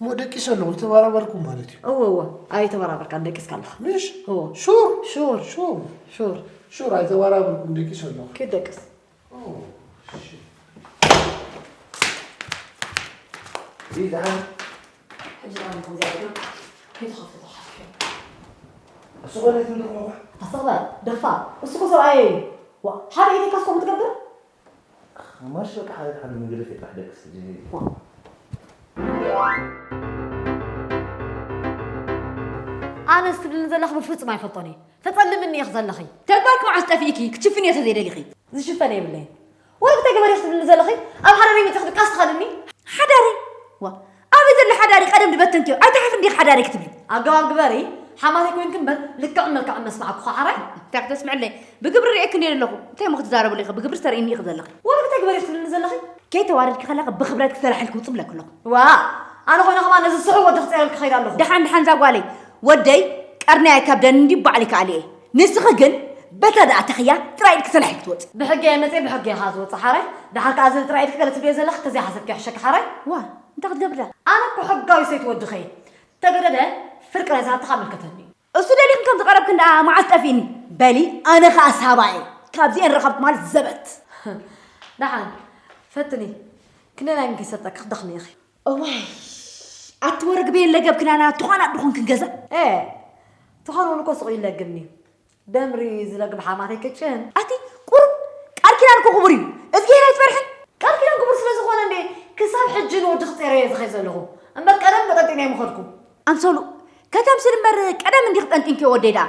እሞ ደቂሰ ኣለኹ፣ ይተበራበርኩም ማለት እዩ። እወ፣ እወ። ኣይተበራበርካን፣ ደቂስካ ኣለኻ። ምሽ? እወ። ሹር? ሹር። ሹር። ሹር። ሹር፣ ኣይተበራበርኩም፣ ደቂሰ ኣለኹ። ኪድ ደቅስ። ኦ፣ እሺ። ይህ ደሓን። ሕጂ ደኣ ከምዚኣ ገይሩ ከይተኸፍተ ተሓፊሑ። እሱ ኾነ ትምልክ ሞኳ? ኣስተኽባር፣ ደፋር። እሱ እኮ ሰብኣየይ እዩ። ዋ፣ ሓደ ኢደካስ ከምኡ ትገብር? ማሽ በቃ ሓደ ሓደ መንገዲ ፈጣሕ ደቅስ ሕጂ። ዋ። ኣነስ ትብልኒ ዘለኽ ብፍጹም ኣይፈልጦን እየ። ተጸልምኒ ኢኺ ዘለኺ። ተግባርኪ መዓስ ጠፊእኪ? ክትሽፍንዮ ተዘይደሊኺ። ዝሽፈን የብለይን። ወርቂ ተገበሪ ክትብልኒ ዘለኺ? ኣብ ሓዳረይ መጺኺ ድቃስ ትኸልኒ? ሓዳረይ? ዋ፣ ኣበይ ዘሎ ሓዳሪ ቀደም ድበተንክዮ? ኣይትሓፍሪ እንዲኺ ሓዳረይ ክትብሊ? ኣገባብ ግበሪ፣ ሓማተይ ኮይንኪ እምበር ልክዕን መልክዕን መስማዕኩ ኸዓ ሓራይ? እንታይ ክተስምዕለይ? ብግብሪ ርእየኪ እንድየ ዘለኹ። እንታይ እሞ ክትዛረብሉ ኢኺ? ብግብሪ ተርእይኒ ኢኺ ዘለኺ። ወርቂ ተገበሪ ክትብልኒ ዘለኺ? ከይተዋረድኪ ከለኺ ብኽብረት ክሰላሕልኪ ውጽእ ብለኪ ኣለኹ። ዋ፣ ኣነ ኮይነ ከማን ነዚ ስሑል ወዲ ክጽየረልኪ ከይደ ኣለኹ። ደሓን፣ ደሓን እዛ ጓለይ፣ ወደይ ቀርናይ ኣይከብደን እንዲ ባዕሊ ከኣልየ። ንስኺ ግን በታ ደኣ ተኽያ ጥራይ ኢድኪ ሰላሕ ኢልኪ ትወጺ። ብሕጊ እየ መጺአ፣ ብሕጊ እየ ከኣ ዝወጽእ ሓራይ። ደሓር ከኣ እዚ ጥራይ ኢድኪ ገለ ትብልዮ ዘለኺ ተዘይሓሰብኪ ይሕሸኪ ሓራይ። ዋ፣ እንታይ ክትገብሪ ደኣ? ኣነ እኮ ሕጋዊ ሰይቲ ወድኺ እየ። ተገደደ ፍርቂ ናይ ዝሃብቲ ከኣ ምልከተኒ እዩ። እሱ ደሊኽን ከም ዝቐረብክን ደኣ መዓስ ጠፊእኒ? በሊ፣ ኣነ ኸኣ ሳባ እየ። ካብዚኤን ረኸብኩ ማለት ዘበት። ደሓን፣ ፈትኒ። ክንደይ ናይ ምንኪ ሰጠኪ ክትደኽሚ ኢኺ። እዋይ፣ ኣቲ ወረግበየን ለገብክናና ትዃና ድኾንክን ገዛ? ኤ፣ ትኾን እውን እኮ ሱቕ ይለግምኒ። ደምሪ ዝለግብ ሓማተይ ክጭን። ኣቲ ቁሩብ ቃል ኪዳን እኮ ክቡር እዩ። እዝግሄር ኣይትፈርሕን? ቃል ኪዳን ክቡር ስለ ዝኾነ እንዴ ክሳብ ሕጂ ንወዲ ክጼረ እየ ዝኸይ ዘለኹ። እምበር ቀደም መጠንጢነ ኣይምኸድኩ። ኣምሰሉ፣ ከተምስል እምበር ቀደም እንዲኺ ጠንጢንኪዮ ወደይ ደኣ።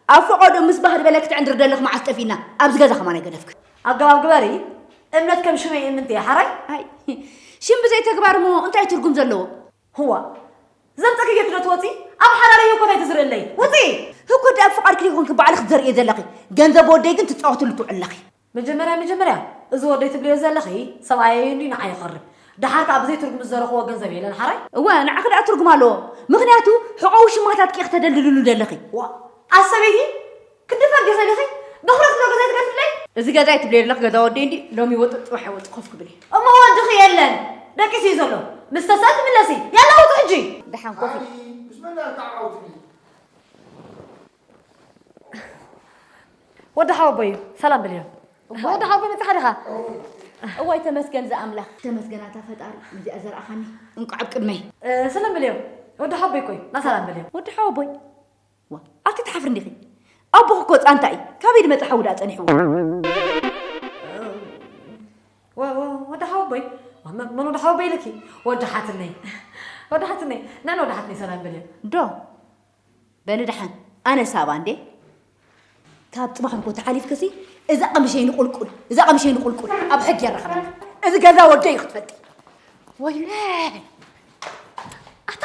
ኣብ ፈቐድኡ ምስ ባህር በለ ክትዕንድሪ ደለኺ መዓስ ጠፊእና፣ ኣብዚ ገዛ ከማን ኣይገደፍክን። ኣገባብ ግበሪ፣ እምነት ከም ሽመይ እምንቲ እያ፣ ሓራይ? ኣይ፣ ሽም ብዘይ ተግባር እሞ እንታይ ትርጉም ዘለዎ? ህዋ፣ ዘምፀኪ ጌርኪ ዶ ትወፂ? ኣብ ሓዳረይ ህኮት ኣይትዝርእለይ። ውፂ! ህኮት ደኣ ፍቓድኪ ዘይኮንኪ ባዕልኺ ትዘርእዮ ዘለኺ። ገንዘብ ወደይ ግን ትፃወትሉ ትውዕሊ ኣለኺ። መጀመርያ መጀመርያ፣ እዚ ወደይ ትብልዮ ዘለኺ ሰብኣየይ እንድዩ ንዓይ ይቐርብ። ደሓር ከኣ ብዘይ ትርጉም ዝዘረኽዎ ገንዘብ የለን ሓራይ? እወ፣ ንዓኺ ደኣ ትርጉም ኣለዎ። ምኽንያቱ፣ ሕቖ ውሽማታትኪ ኢኺ ተደልድልሉ ዘለኺ። ዋ፣ ኣሰበይቲ፣ ክንዲ ፈርዲ ኸሊኺ፣ በኹረት ዶ ገዛይ ትገድፍለይ? እዚ ገዛይ ትብልዮ ዘለኺ ገዛ ወደይ እንዲ፣ ሎሚ ይወጽእ፣ ጽባሕ ይወጽእ፣ ኮፍ ክብል እየ። እሞ ወድኺ የለን፣ ደቂሱ እዩ ዘሎ። ምስ ተስአ ትምለሲ። ያላ ውጹ ሕጂ። ደሓን ኮፍ ኢል። ኣይ፣ ምስ መን ዳኣ ተዓውትኒ? ወዲ ሓወቦይ እዩ። ሰላም በልዮ። እዋይ። ወዲ ሓወቦይ መጺኻ ዲኻ? እዋይ፣ ተመስገን ዝኣምላኽ። ተመስገን ኣታ ፈጣሪ፣ ነዚኣ ዘርኣኻኒ። እንቋዕ ኣብ ቅድመይ። እ፣ ሰላም በልዮ። ወዲ ሓወቦይ እኮ እዩ። ና ሰላም በልዮ። ወዲ ሓወቦይ? ዋ፣ ኣቲ ትሓፍሪ እንዲኺ? ኣቦኺ እኮ ጻንታ እዩ። ካበይ ድመጸ ሓዊ ደኣ ጸኒሕዎ? ወ-፣ ወ-፣ ወዲ ሓወቦይ? መ-፣ መን ወዲ ሓወቦይ ኢልኪ? ወዲ ሓትነይ። ወዲ ሓትነይ። ንዕን ወዲ ሓትነይ ሰላም በልዮ። ዶ? በሊ ደሓን። ኣነ ሳባ እንዴ? ካብ ጽባሕ እኮ ተሓሊፍክሲ፣ እዛ ቀምሸይ ንቁልቁል፣ እዛ ቀምሸይ ንቁልቁል፣ ኣብ ሕጊ የራኽበና። እዚ ገዛ ወደይ እዩ ክትፈልጢ። ወይለይ! ኣታ፣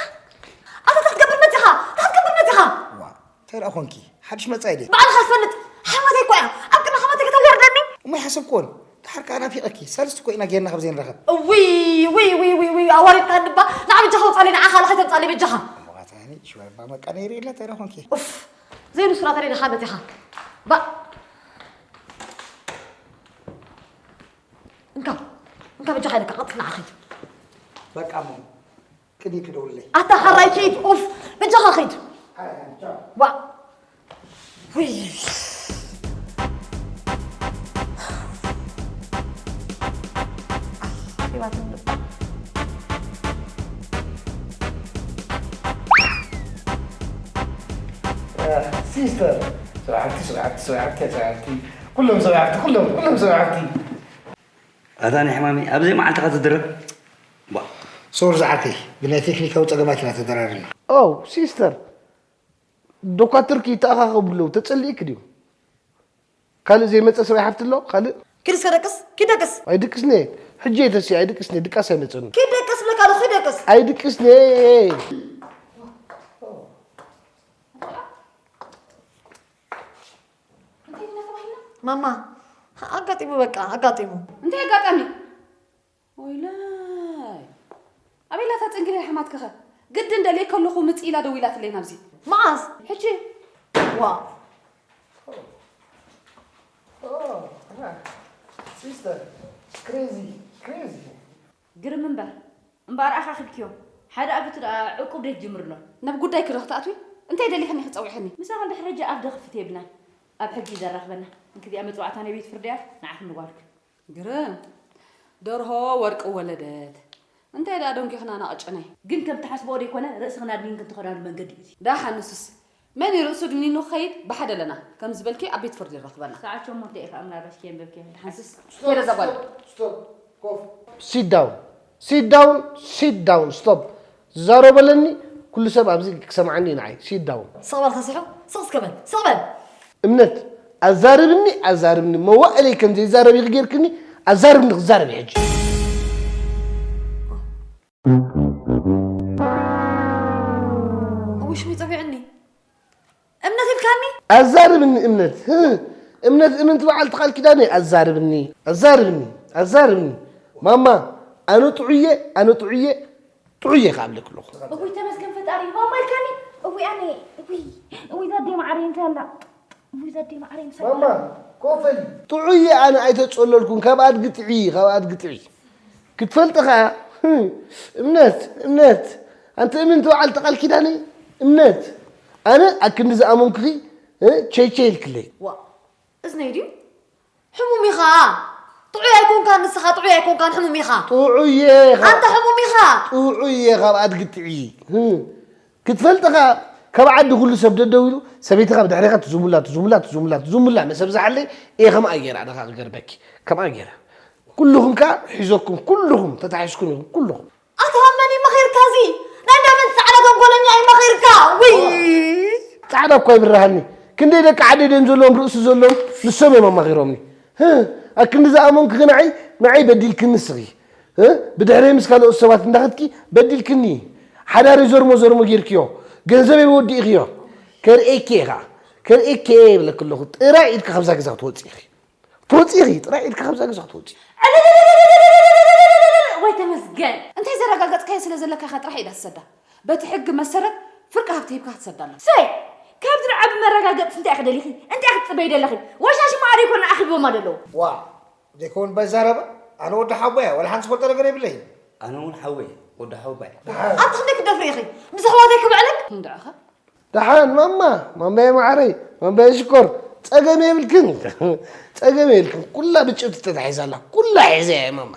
ኣታ እንታይ ክትገብር መጺኻ? እንታይ ክትገብር መጺኻ? ዋ፣ እንታይ ደኣ ኾንኪ? ሓድሽ መጻኢ ድየ? ባዕልኻ ትፈልጥ። ሓማተይ እኮ እያ። ኣብ ቅድሚ ሓማተይ ከተዋርደኒ? እሞ ኣይሓሰብኩዎን። ደሓር ከኣ ናፊቐኪ። ሳልስቲ እኮ ኢና ጌርና ካብ ዘይንራኸብ። እውይ፣ ውይ፣ ውይ፣ ውይ፣ ውይ፣ ኣዋሪድካ እንባ። ንዓ በጃኻ ውጻለይ፣ ንዓ ካልእ ከይተምጻለይ በጃኻ። እሞ ኣታ፣ ኣነ ሽወርባ መቃ ነይረ የለ፣ እንታይ ደኣ ኾንኪ? ኡፍ፣ ዘይንሱ ናተለይ ንሓመት ኢኻ። ባእ። እንካ፣ እንካ በጃኻ ኢለካ፣ ቀጽል ንዓ ኸይድ። በቃ እሞ። እኔ ክደውልልኝ። ኣታ ሓራይ ኪድ ኡፍ በጃኻ ኺድ ቻው። ዋ ውይ ሲስተር ሰብዓቲ ሰብዓቲ ሰብዓቲ ሰብዓቲ ኩሎም ሰብዓቲ ኩሎም ኩሎም ሰብዓቲ ኣታ ናይ ሕማሚ ኣብዘይ መዓልትኻ ትድረብ ቧ ሶር ዝዓርከይ ብናይ ቴክኒካዊ ፀገማት ኢና ተደራሪብና። ኦ ሲስተር ዶኳትርኪ ይተኣኻኸቡ ኣለዉ ተፀሊእክ ድዩ? ካልእ ዘይመፀ ሰብኣይ ሓፍቲ ኣሎ ካልእ? ኪድ እስከ ደቅስ ኪድ ደቅስ ኣይድቅስነ ሕጂ የተሲ ኣይድቅስነ ድቃስ ኣይመፀኒ ኪድ ደቅስ ብለካ ዶ ኪድ ደቅስ ኣይድቅስነ ማማ ኣጋጢሙ በቃ ኣጋጢሙ እንታይ ኣጋጣሚ ወይላይ ኣበይ ኣላ እታ ፅንግለል ሓማትኪኸ ግድን ደልየ ከለኹ ምፅእ ኢላ ደዊላትለይ ናብዚ መዓስ ሕጂ ዋ ሲስተር ክሬዚ ክሬዚ ግርም እምበር እምበኣር ኣኻኺብክዮ ሓደ ኣቢቱ ደኣ ዕቁብ ደይ ጅምር ኣሎ ናብ ጉዳይ ክረኽ ትኣትዊ እንታይ ደሊኽኒ ክፀዊዕኒ ምሳኻ እንድሕር ሕጂ ኣፍ ደኽፍት የብልናን ኣብ ሕጊ እዩ ዘራኽበና እንክዚኣ መፅዋዕታ ናይ ቤት ፍርዲ እያ ንዓኽን ንጓልክን ግርም ደርሆ ወርቂ ወለደት እንታይ ደኣ ደንጊኽና ናቐጨናይ ግን ከም ትሓስብኦ ደይኮነ ርእስኽን ኣድኒን ክንትኸዳሉ መንገዲ እዩ እዚ ዳሓ ንሱስ መን እዩ ርእሱ ድኒኑ ክኸይድ ብሓደ ኣለና ከም ዝበልኪ ኣብ ቤት ፍርዲ ይረኽበና ሰዓት ሸሞንተ ኢኻ ምናልባሽ ከየንበብኪ ድሓንስስ ኬደ ዘጓል stop ኮፍ sit down sit down sit down stop ዝዛረበለኒ ኩሉ ሰብ ኣብዚ ክሰምዓኒ እዩ ንዓይ sit down ስቕ በል ከስሑ ስቕ እስከ በል ስቕ በል እምነት ኣዛርብኒ ኣዛርብኒ መዋእለይ ከም ዘይዛረብ ኢኺ ጌርክኒ ኣዛርብኒ ክዛረብ ሕጂ እውሽ ወይ ፀቢዕኒ እምነት ኢልካኒ ኣዛርብኒ እምነት ህ፣ እምነት እምንቲ በዓልቲ ቃል ኪዳነይ ኣዛርብኒ ኣዛርብኒ ኣዛርብኒ ማማ ኣነ ጥዑየ ኣነ ጥዑየ ጥዑየ ክኣብለክ ኣለኹ እውይ ተመስገን ፈጣሪ ማማ ኢልካኒ እውይ ኣነ እውይ እውይ ዛዴ ማዓረይ እንታይ ኣላ እውይ ዛዴ ማዓረይ ምሳይ ማማ ኮፈሊ ጥዑየ ኣነ ኣይተጸለልኩን ካብ ኣድጊ ጥዒ ካብ ኣድጊ ጥዒ ክትፈልጢ ኸኣ እምነት እምነት ኣንቲ እምንቲ በዓልቲ ቃል ኪዳነይ እምነት ኣነ ኣክንዲ ዝኣመንኩኺ ቸይቸይ ኢልክለይ ዋ እዝነይ ድዩ ሕሙም ኢኻ ጥዑይ ኣይኮንካን ንስኻ ጥዑይ ኣይኮንካን ሕሙም ኢኻ ጥዑየ ኣንተ ሕሙም ኢኻ ጥዑየ ካብ ኣድጊ ጥዒ ክትፈልጥኻ ካብ ዓዲ ኩሉ ሰብ ደደው ኢሉ ሰበይትኻ ብድሕሬኻ ትዙሙላ ትዙሙላ ትዙሙላ ትዙሙላ መሰብ ዝሓለይ እየ ከምኣ ገይራ ኣደኻ ክገርበኪ ከምኣ ገይራ ኩልኹም ከኣ ሒዘኩም ኩልኹም ተታሒዝኩም ኢኹም ኩልኹም ኣታ መን እዩ መኺርካ እዚ ናይ እንዳመን ፃዕዳ ተንኮለኛ እዩ መኺርካ ውይ ፃዕዳ እኳ ይብርሃኒ ክንደይ ደቂ ዓደይ ደም ዘለዎም ርእሲ ዘለዎም ንሶም እዮም ኣማኺሮምኒ ኣክንዲ ዝኣመንኩኺ ንዓይ ንዓይ በዲልክኒ ንስኺ ብድሕረይ ምስ ካልኦት ሰባት እንዳኸድኪ በዲልክኒ ሓዳረይ ዘርሞ ዘርሞ ጌርክዮ ገንዘበይ ወዲእኽዮ ከርእየኪ እየ ኸዓ ከርእየኪ እየ ይብለኪ ኣለኹ ጥራይ ኢድካ ካብዛ ገዛ ክትወፂ ኢኺ ትወፂ ኢኺ ጥራይ ኢድካ ካብዛ ገዛ ክትወፂ ወይ ተመስገን እንታይ ዘረጋገፅካዮ ስለ ዘለካ ኢኻ ጥራሕ ኢዳ ትሰዳ በቲ ሕጊ መሰረት ፍርቂ ሃብቲ ሂብካ ክትሰዳ ኣለካ ሰይ ካብዚ ንዓቢ መረጋገፂ እንታይ ኢኺ ደሊኺ እንታይ ኢኺ ትፅበይ ደለኺ ወሻሽማ ኣደይ ኮነ ኣኺቦማ ደለዉ ዋ ዘይከውን ባይ ዛረባ ኣነ ወዲ ሓቦያ ወላ ሓንቲ ዝፈልጦ ነገር የብለይን ኣነ እውን ሓወይ ወዲ ሓወባይ ኣቲ ክንደይ ክደፍሪ ኢኺ ምስ ኣሕዋተይ ክብዕለክ እንድዕኸ ደሓን ማማ ማማየ ማዓረይ ማማየ ሽኮር ፀገም የብልክን ፀገም የብልክን ኩላ ብጭብቲ ተታሒዛ ኣላ ኩላ ሒዘ እየ ማማ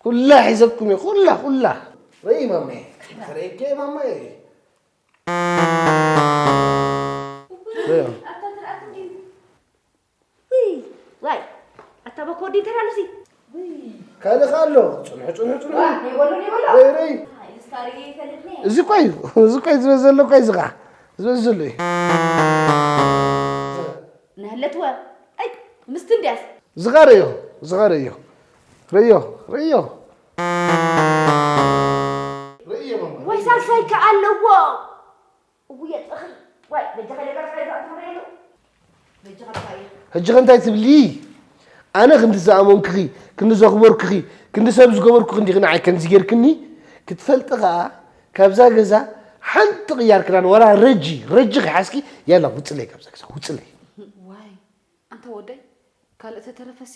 ኩላ ሒዘኩም እየ ኩላ ኩላ ረኢ ማማየ ረኢከ ማማየ ዋይ ኣታ በኮዲ እንታይ ኣሉሲ ካልእ ከ ኣሎ ፅንሑ ፅንሑ ፅንሑ ረይ ረይ እዚ እኳ እዩ እዚ እኳ እዩ ዝበዝ ዘሎ እኳ እዩ ዝኻ ዝበዝ ዘሎ እዩ ነህለትወ ኣይ ምስቲ እንድያስ ዝኻ ረዮ ዝኻ ረዮ ረዮ ረዮ ወይ ሳልሳይ ከ ኣለዎ እውየ ፀኽሪ ዋይ በጃኻ ኢለካ ፃይ ዛእትምረየሉ በጃኻ ፃይ ሕጂ ከ እንታይ ትብሊ ኣነ ክንዲ ዝኣመንክኺ ክንዲ ዘኽበርክኺ ክንዲ ሰብ ዝገበርኩ ክንዲኺ ንዓይ ከምዚ ጌርክኒ ክትፈልጢ ኸኣ ካብዛ ገዛ ሓንቲ ቅያር ክዳን ወላ ረጂ ረጂ ከይሓዝኪ ያላ ውፅለይ ካብዛ ገዛ ውፅለይ ዋይ ኣንታ ወደይ ካልእ ተተረፈሲ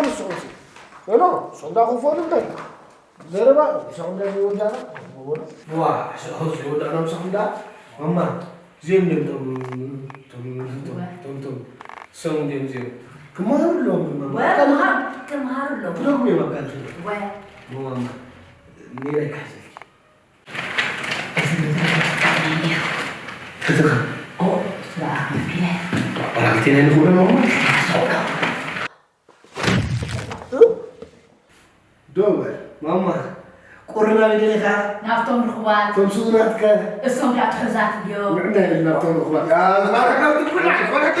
ንስኹም ሲ? በሎ፣ ንስኹም ዳ ክፈሉ እንታይ? ዘረባ፣ ንስኹም ዳ ዘይወዳእና? ዋ፣ ንስኹም ዘይወዳእና ንስኹም ዳ? ማማ፣ እዚኦም ድዮም ቶም፣ ቶም፣ ቶም፣ ቶም፣ ቶም፣ ቶም፣ ሰም ድዮም እዚኦም? ክመሃሩ ኣለዎም ድማ። ወ፣ ክመሃሩ፣ ክመሃሩ ኣለዎም። ክደግሙ እዮም ኣብ ካልሲ። ወ። ማማ፣ ነይረ ካሕሰልኪ። ፍትኻ። ኦ፣ ስራ ኣቢለ። ቆራልቲ ናይ ንኹሎ ማማ። ዶ በል፣ ማማ፣ ቁሪ ናበይ ደሊኻ? ናብቶም ርኹባት። እቶም ስኡናትከ? እሶም ደኣ ትሑዛት እዮም። ንዕና የለን ናብቶም ርኹባት። ያ፣ ዝባረካ ትኩላ፣ ዝባረካ።